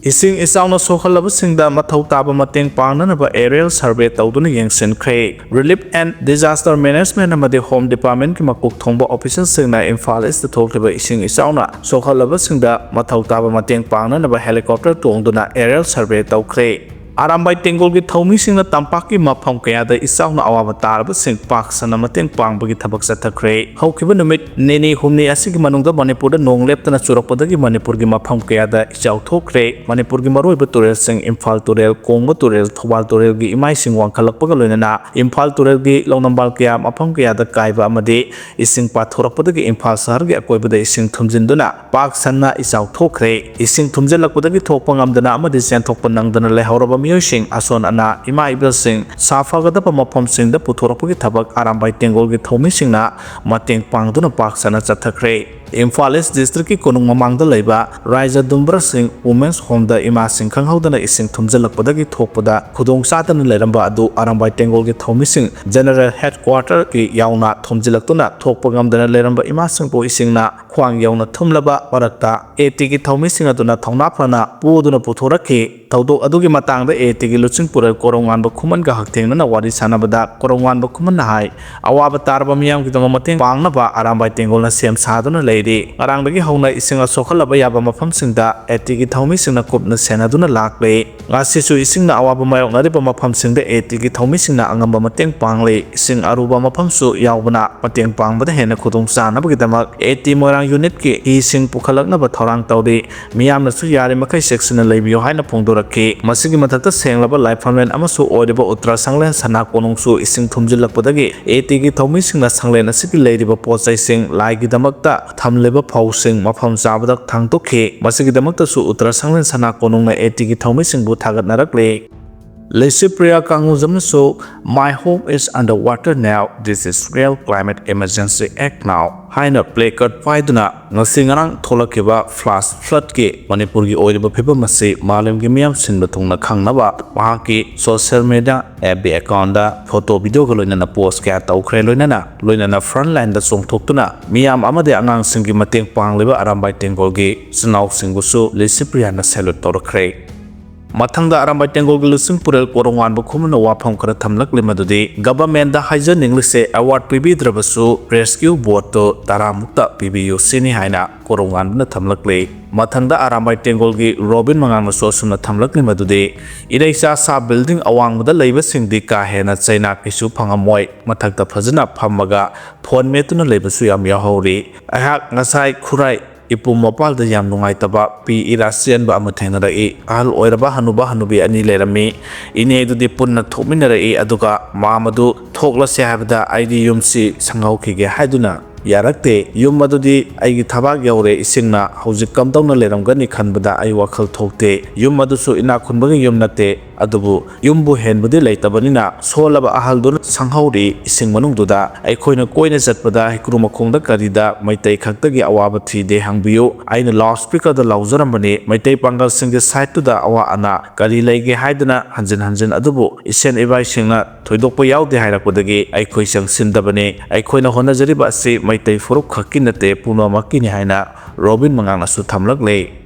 ꯏꯁꯤꯡ ꯏꯆꯥꯎꯅ ꯁꯣꯛꯍꯜꯂꯕꯁꯤꯡꯗ ꯃꯊꯧ ꯇꯥꯕ ꯃꯇꯦꯡ ꯄꯥꯡꯅꯅꯕ aerial survey ꯇꯧꯗꯨꯅ ꯌꯦꯡꯁꯤꯟꯈ꯭ꯔꯦ꯫ Relief and Disaster Management ꯑꯃꯗꯤ Home Departmentꯀꯤ ꯃꯀꯣꯛ ꯊꯣꯡꯕ officialꯁꯤꯡꯅ ꯏꯝꯐꯥꯜ Eastꯇ ꯊꯣꯛꯂꯤꯕ ꯏꯁꯤꯡ ꯏꯆꯥꯎꯅ ꯁꯣꯛꯍꯜꯂꯕꯁꯤꯡꯗ ꯃꯊꯧ ꯇꯥꯕ ꯃꯇꯦꯡ ꯄꯥꯡꯅꯅꯕ helicopter ꯇꯣꯡꯗꯨꯅ aerial survey ꯇꯧꯈ꯭ꯔꯦ꯫ ꯑꯔꯥꯝꯕꯥꯏ ꯇꯦꯡꯒꯣꯜꯒꯤ ꯊꯧꯃꯤꯁꯤꯡꯅ ꯇꯝꯄꯥꯛꯀꯤ ꯃꯐꯝ ꯀꯌꯥꯗ ꯏꯆꯥꯎꯅ ꯑꯋꯥꯕ ꯇꯥꯔꯕꯁꯤꯡ ꯄꯥꯛ ꯁꯟꯅ ꯃꯇꯦꯡ ꯄꯥꯡꯕꯒꯤ ꯊꯕꯛ ꯆꯠꯊꯈ꯭ꯔꯦ꯫ ꯍꯧꯈꯤꯕ ꯅꯨꯃꯤꯠ ꯅꯤꯅꯤ ꯍꯨꯝꯅꯤ ꯑꯁꯤꯒꯤ ꯃꯅꯨꯡꯗ ꯃꯅꯤꯄꯨꯔꯗ ꯅꯣꯡ ꯂꯦꯞꯇꯅ ꯆꯨꯔꯛꯄꯗꯒꯤ ꯃꯅꯤꯄꯨꯔꯒꯤ ꯃꯐꯝ ꯀꯌꯥꯗ ꯏꯆꯥꯎ ꯊꯣꯛꯈ꯭ꯔꯦ꯫ ꯃꯅꯤꯄꯨꯔꯒꯤ ꯃꯔꯨꯑꯣꯏꯕ ꯇꯨꯔꯦꯜꯁꯤꯡ ꯏꯝꯐꯥꯜ ꯇꯨꯔꯦꯜ, ꯀꯣꯡꯕ ꯇꯨꯔꯦꯜ, ꯊꯧꯕꯥꯜ ꯇꯨꯔꯦꯜꯒꯤ ꯏꯃꯥꯏꯁꯤꯡ ꯋꯥꯡꯈꯠꯂꯛꯄꯒ ꯂꯣꯏꯅꯅ ꯏꯝꯐꯥꯜ ꯇꯨꯔꯦꯜꯒꯤ ꯂꯧꯅꯝꯕꯥꯜ ꯀꯌꯥ ꯃꯐꯝ ꯀꯌꯥꯗ ꯀꯥꯏꯕ ꯑꯃꯗꯤ ꯏꯁꯤꯡ ꯄꯥꯊꯣꯔꯛꯄꯗꯒꯤ ꯏꯝꯐꯥꯜ ꯁꯍꯔꯒꯤ ꯑꯀꯣꯏꯕꯗ ꯏꯁꯤꯡ ꯊꯨꯝꯖꯤꯟꯗꯨꯅ ꯄꯥꯛ ꯁꯟꯅ ꯏꯆꯥꯎ ꯊꯣꯛꯈ꯭ꯔꯦ꯫ ꯏꯁꯤꯡ ꯊꯨꯝꯖꯤꯜꯂꯛꯄꯗꯒꯤ ꯊꯣꯛꯄ ꯉꯝꯗꯅ ꯑꯃꯗꯤ ꯆꯦꯟꯊꯣꯛꯄ ꯅꯪꯗꯅ ꯂꯩꯍꯧꯔꯕ ꯃꯤꯑꯣꯏꯁꯤꯡ ꯑꯁꯣꯟ ꯑꯅꯥ ꯏꯃꯥ ꯏꯕꯦꯜꯁꯤꯡ ꯁꯥꯐꯒꯗꯕ ꯃꯐꯝꯁꯤꯡꯗ ꯄꯨꯊꯣꯔꯛꯄꯒꯤ ꯊꯕꯛ ꯑꯔꯥꯝꯕꯥꯏ ꯇꯦꯡꯒꯣꯜꯒꯤ ꯊꯧꯃꯤꯁꯤꯡꯅ ꯃꯇꯦꯡ ꯄꯥꯡꯗꯨꯅ ꯄꯥꯛ ꯁꯟꯅ ꯆꯠꯊꯈ꯭ꯔꯦ꯫ ꯏꯝꯐꯥꯜ ꯏꯁ ꯗꯤꯁꯇ꯭ꯔꯤꯛꯀꯤ ꯀꯣꯅꯨꯡ ꯃꯃꯥꯡꯗ ꯂꯩꯕ ꯔꯥꯏꯖ ꯗꯨꯝꯕ꯭ꯔ ꯁꯤꯡ ꯋꯨꯃꯦꯟꯁ ꯍꯣꯝꯗ ꯏꯃꯥꯁꯤꯡ ꯈꯪꯍꯧꯗꯅ ꯏꯁꯤꯡ ꯊꯨꯝꯖꯤꯜꯂꯛꯄꯗꯒꯤ ꯊꯣꯛꯄꯗ ꯈꯨꯗꯣꯡ ꯆꯥꯗꯅ ꯂꯩꯔꯝꯕ ꯑꯗꯨ ꯑꯔꯥꯝꯕꯥꯏ ꯇꯦꯡꯒꯣꯜꯒꯤ ꯊꯧꯃꯤꯁꯤꯡ ꯖꯦꯅꯔꯦꯜ ꯍꯦꯗꯀ꯭ꯋꯥꯇꯔꯒꯤ ꯌꯥꯎꯅ ꯊꯨꯝꯖꯤꯜꯂꯛꯇꯨꯅ ꯊꯣꯛꯄ ꯉꯝꯗꯅ ꯂꯩꯔꯝꯕ ꯏꯃꯥꯁꯤꯡꯕꯨ ꯏꯁꯤꯡꯅ ꯈ꯭ꯋꯥꯡ ꯌꯧꯅ ꯊꯨꯝꯂꯕ ꯃꯔꯛꯇ ꯑꯦ ꯇꯤꯒꯤ ꯊꯧꯃꯤꯁꯤꯡ ꯑꯗꯨꯅ ꯊꯧꯅꯥ ꯐꯅ ꯄꯨꯗꯨꯅ ꯄꯨꯊꯣꯔꯛꯈꯤ꯫ ꯊꯧꯗꯣꯛ ꯑꯗꯨꯒꯤ ꯃꯇꯥꯡꯗ ꯑꯦ ꯇꯤꯒꯤ ꯂꯨꯆꯤꯡ ꯄꯨꯔꯦꯜ ꯀꯣꯔꯧꯉꯥꯟꯕ ꯈꯨꯃꯟꯒ ꯍꯛꯊꯦꯡꯅꯅ ꯋꯥꯔꯤ ꯁꯥꯟꯅꯕꯗ ꯀꯣꯔꯧꯉꯥꯟꯕ ꯈꯨꯃꯟꯅ ꯍꯥꯏ, ꯑꯋꯥꯕ ꯇꯥꯔꯕ ꯃꯤꯌꯥꯝꯒꯤꯗꯃꯛ ꯃꯇꯦꯡ ꯄꯥꯡꯅꯕ ꯑꯔꯥꯝꯕꯥꯏ ꯇꯦꯡꯒꯣꯜꯅ ꯁꯦꯝ ꯁꯥꯗꯨꯅ ꯂꯩꯔꯤ꯫ ꯉꯔꯥꯡꯗꯒꯤ ꯍꯧꯅ ꯏꯁꯤꯡꯅ ꯁꯣꯛꯍꯜꯂꯕ ꯌꯥꯕ ꯃꯐꯝꯁꯤꯡꯗ ꯑꯦ ꯇꯤꯒꯤ ꯊꯧꯃꯤꯁꯤꯡꯅ ꯀꯨꯞꯅ ꯁꯦꯟꯅꯗꯨꯅ ꯂꯥꯛꯂꯤ꯫ ꯉꯁꯤꯁꯨ ꯏꯁꯤꯡꯅ ꯑꯋꯥꯕ ꯃꯥꯌꯣꯛꯅꯔꯤꯕ ꯃꯐꯝꯁꯤꯡꯗ ꯑꯦ ꯇꯤꯒꯤ ꯊꯧꯃꯤꯁꯤꯡꯅ ꯑꯉꯝꯕ ꯃꯇꯦꯡ ꯄꯥꯡꯂꯤ꯫ ꯏꯁꯤꯡ ꯑꯔꯨꯕ ꯃꯐꯝꯁꯨ ꯌꯥꯎꯕꯅ ꯃꯇꯦꯡ ꯄꯥꯡꯕꯗ ꯍꯦꯟꯅ ꯈꯨꯗꯣꯡ ꯆꯥꯅꯕꯒꯤꯗꯃꯛ ꯑꯦ ꯇꯤ ꯃꯣꯏꯔꯥꯡ ꯌꯨꯅꯤꯠꯀꯤ ꯍꯤꯁꯤꯡ ꯄꯨꯈꯠꯂꯛꯅꯕ ꯊꯧꯔꯥꯡ ꯇꯧꯔꯤ꯫ ꯃꯤꯌꯥꯝꯅꯁꯨ ꯌꯥꯔꯤꯃꯈꯩ ꯆꯦꯛꯁꯤꯟꯅ ꯂꯩꯕꯤꯌꯨ ꯍꯥꯏꯅ ꯐꯣꯡꯗꯣꯔꯛꯈꯤ꯫ ꯃꯁꯤꯒꯤ ꯃꯊꯛꯇ ꯁꯦꯡꯂꯕ ꯂꯥꯏꯐꯝꯂꯦꯟ ꯑꯃꯁꯨ ꯑꯣꯏꯔꯤꯕ ꯎꯠꯇꯔꯥ ꯁꯪꯂꯦꯟ ꯁꯅꯥ ꯀꯣꯅꯨꯡꯁꯨ ꯏꯁꯤꯡ ꯊꯨꯝꯖꯤꯜꯂꯛꯄꯗꯒꯤ ꯑꯦ ꯇꯤꯒꯤ ꯊꯧꯃꯤꯁꯤꯡꯅ ꯁꯪꯂꯦꯟ ꯑꯁꯤꯒꯤ ꯂꯩꯔꯤꯕ ꯄꯣꯠ ꯆꯩꯁꯤꯡ, ꯂꯥꯏꯒꯤꯗꯃꯛꯇ ꯊꯝꯂꯤꯕ ꯐꯧꯁꯤꯡ ꯃꯐꯝ ꯆꯥꯕꯗ ꯊꯥꯡꯗꯣꯛꯈꯤ꯫ ꯃꯁꯤꯒꯤꯗꯃꯛꯇꯁꯨ ꯎꯠꯇꯔꯥ ꯁꯪꯂꯦꯟ ꯁꯅꯥ ꯀꯣꯅꯨꯡꯅ ꯑꯦ ꯇꯤꯒꯤ ꯊꯧꯃꯤꯁꯤꯡꯕꯨ ꯊꯥꯒꯠꯅꯔꯛꯂꯤ꯫ Licypriya ꯀꯥꯡꯉꯨꯖꯝꯅꯁꯨ "My home is under water now, this is real climate emergency act now" ꯍꯥꯏꯅ placard ꯄꯥꯏꯗꯨꯅ ꯉꯁꯤ ꯉꯔꯥꯡ ꯊꯣꯛꯂꯛꯈꯤꯕ flash floodꯀꯤ ꯃꯅꯤꯄꯨꯔꯒꯤ ꯑꯣꯏꯔꯤꯕ ꯐꯤꯕꯝ ꯑꯁꯤ ꯃꯥꯂꯦꯝꯒꯤ ꯃꯤꯌꯥꯝ ꯁꯤꯟꯕ ꯊꯨꯡꯅ ꯈꯪꯅꯕ ꯃꯍꯥꯛꯀꯤ social media F B accountꯇ photo videoꯒ ꯂꯣꯏꯅꯅ post ꯀꯌꯥ ꯇꯧꯈ꯭ꯔꯦ꯫ ꯂꯣꯏꯅꯅ ꯂꯣꯏꯅꯅ front lineꯗ ꯆꯣꯡꯊꯣꯛꯇꯨꯅ ꯃꯤꯌꯥꯝ ꯑꯃꯗꯤ ꯑꯉꯥꯡꯁꯤꯡꯒꯤ ꯃꯇꯦꯡ ꯄꯥꯡꯂꯤꯕ ꯑꯔꯥꯝꯕꯥꯏ ꯇꯦꯡꯒꯣꯜꯒꯤ ꯏꯆꯤꯟ ꯏꯅꯥꯎꯁꯤꯡꯕꯨꯁꯨ ꯂꯤꯁꯤꯄ꯭ꯔꯤꯌꯥꯅ salute ꯇꯧꯔꯛꯈ꯭ꯔꯦ꯫ ꯃꯊꯪꯗ ꯑꯔꯥꯝꯕꯥꯏ ꯇꯦꯡꯒꯣꯜꯒꯤ ꯂꯨꯆꯤꯡ ꯄꯨꯔꯦꯜ ꯀꯣꯔꯧꯉꯥꯟꯕ ꯈꯨꯃꯟꯅ ꯋꯥꯐꯝ ꯈꯔ ꯊꯝꯂꯛꯂꯤ, ꯃꯗꯨꯗꯤ governmentꯇ ꯍꯥꯏꯖꯅꯤꯡꯂꯤꯁꯦ, award ꯄꯤꯕꯤꯗ꯭ꯔꯕꯁꯨ rescue boatꯇꯨ ꯇꯔꯥꯃꯨꯛꯇ ꯄꯤꯕꯤꯌꯨ ꯁꯤꯅꯤ ꯍꯥꯏꯅ ꯀꯣꯔꯧꯉꯥꯟꯕꯅ ꯊꯝꯂꯛꯂꯤ꯫ ꯃꯊꯪꯗ ꯑꯔꯥꯝꯕꯥꯏ ꯇꯦꯡꯒꯣꯜꯒꯤ ꯔꯣꯕꯤꯟ ꯃꯉꯥꯡꯅꯁꯨ ꯑꯁꯨꯝꯅ ꯊꯝꯂꯛꯂꯤ, ꯃꯗꯨꯗꯤ ꯏꯔꯩꯆꯥ ꯁꯥ building ꯑꯋꯥꯡꯕꯗ ꯂꯩꯕꯁꯤꯡꯗꯤ ꯀꯥ ꯍꯦꯟꯅ ꯆꯩꯅꯥꯛ ꯀꯩꯁꯨ ꯐꯪꯉꯝꯃꯣꯏ, ꯃꯊꯛꯇ ꯐꯖꯅ ꯐꯝꯃꯒ phone ꯃꯦꯠꯇꯨꯅ ꯂꯩꯕꯁꯨ ꯌꯥꯝ ꯌꯥꯎꯍꯧꯔꯤ꯫ ꯑꯩꯍꯥꯛ ꯉꯁꯥꯏ ꯈꯨꯔꯥꯏ ꯏꯄꯨꯝ ꯃꯄꯥꯜꯗ ꯌꯥꯝ ꯅꯨꯡꯉꯥꯏꯇꯕ ꯄꯤ ꯏꯔꯥ ꯆꯦꯟꯕ ꯑꯃ ꯊꯦꯡꯅꯔꯛꯏ꯫ ꯑꯍꯜ ꯑꯣꯏꯔꯕ ꯍꯅꯨꯕ ꯍꯅꯨꯕꯤ ꯑꯅꯤ ꯂꯩꯔꯝꯃꯤ꯫ ꯏꯅꯦꯗꯨꯗꯤ ꯄꯨꯟꯅ ꯊꯣꯛꯃꯤꯟꯅꯔꯛꯏ, ꯑꯗꯨꯒ ꯃꯥꯝ ꯑꯗꯨ ꯊꯣꯛꯂꯁꯦ ꯍꯥꯏꯕꯗ ꯑꯩꯗꯤ ꯌꯨꯝꯁꯤ ꯁꯪꯍꯧꯈꯤꯒꯦ ꯍꯥꯏꯗꯨꯅ ꯌꯥꯔꯛꯇꯦ꯫ ꯌꯨꯝ ꯑꯗꯨꯗꯤ ꯑꯩꯒꯤ ꯊꯕꯥꯛ ꯌꯧꯔꯦ, ꯏꯁꯤꯡꯅ ꯍꯧꯖꯤꯛ ꯀꯝꯗꯧꯅ ꯂꯩꯔꯝꯒꯅꯤ ꯈꯟꯕꯗ ꯑꯩ ꯋꯥꯈꯜ ꯊꯣꯛꯇꯦ꯫ ꯌꯨꯝ ꯑꯗꯨꯁꯨ ꯏꯅꯥꯛ ꯈꯨꯟꯕꯒꯤ ꯌꯨꯝ ꯅꯠꯇꯦ꯫ ꯑꯗꯨꯕꯨ ꯌꯨꯝꯕꯨ ꯍꯦꯟꯕꯗꯤ ꯂꯩꯇꯕꯅꯤꯅ ꯁꯣꯜꯂꯕ ꯑꯍꯜꯗꯨꯅ ꯁꯪꯍꯧꯔꯤ ꯏꯁꯤꯡ ꯃꯅꯨꯡꯗꯨꯗ꯫ ꯑꯩꯈꯣꯏꯅ ꯀꯣꯏꯅ ꯆꯠꯄꯗ ꯍꯩꯀ꯭ꯔꯨ ꯃꯈꯣꯡꯗ ꯀꯔꯤꯗ ꯃꯩꯇꯩ ꯈꯛꯇꯒꯤ ꯑꯋꯥꯕ ꯊꯤꯗꯦ ꯍꯪꯕꯤꯌꯨ꯫ ꯑꯩꯅ ꯂꯥꯎꯗ ꯁ꯭ꯄꯤꯀꯔꯗ ꯂꯥꯎꯖꯔꯝꯕꯅꯤ, ꯃꯩꯇꯩ ꯄꯥꯡꯒꯜꯁꯤꯡꯒꯤ ꯁꯥꯏꯠꯇꯨꯗ ꯑꯋꯥ ꯑꯅꯥ ꯀꯔꯤ ꯂꯩꯒꯦ ꯍꯥꯏꯗꯅ ꯍꯟꯖꯤꯟ ꯍꯟꯖꯤꯟ꯫ ꯑꯗꯨꯕꯨ ꯏꯁꯦꯟ ꯏꯕꯥꯏꯁꯤꯡꯅ ꯊꯣꯏꯗꯣꯛꯄ ꯌꯥꯎꯗꯦ ꯍꯥꯏꯔꯛꯄꯗꯒꯤ ꯑꯩꯈꯣꯏ ꯆꯪꯁꯤꯟꯗꯕꯅꯤ꯫ ꯑꯩꯈꯣꯏꯅ ꯍꯣꯠꯅꯖꯔꯤꯕ ꯑꯁꯤ ꯃꯩꯇꯩ ꯐꯨꯔꯨꯞ ꯈꯛꯀꯤ ꯅꯠꯇꯦ, ꯄꯨꯝꯅꯃꯛꯀꯤꯅꯤ ꯍꯥꯏꯅ ꯔꯣꯕꯤꯟ ꯃꯉꯥꯡꯅꯁꯨ ꯊꯝꯂꯛꯂꯦ꯫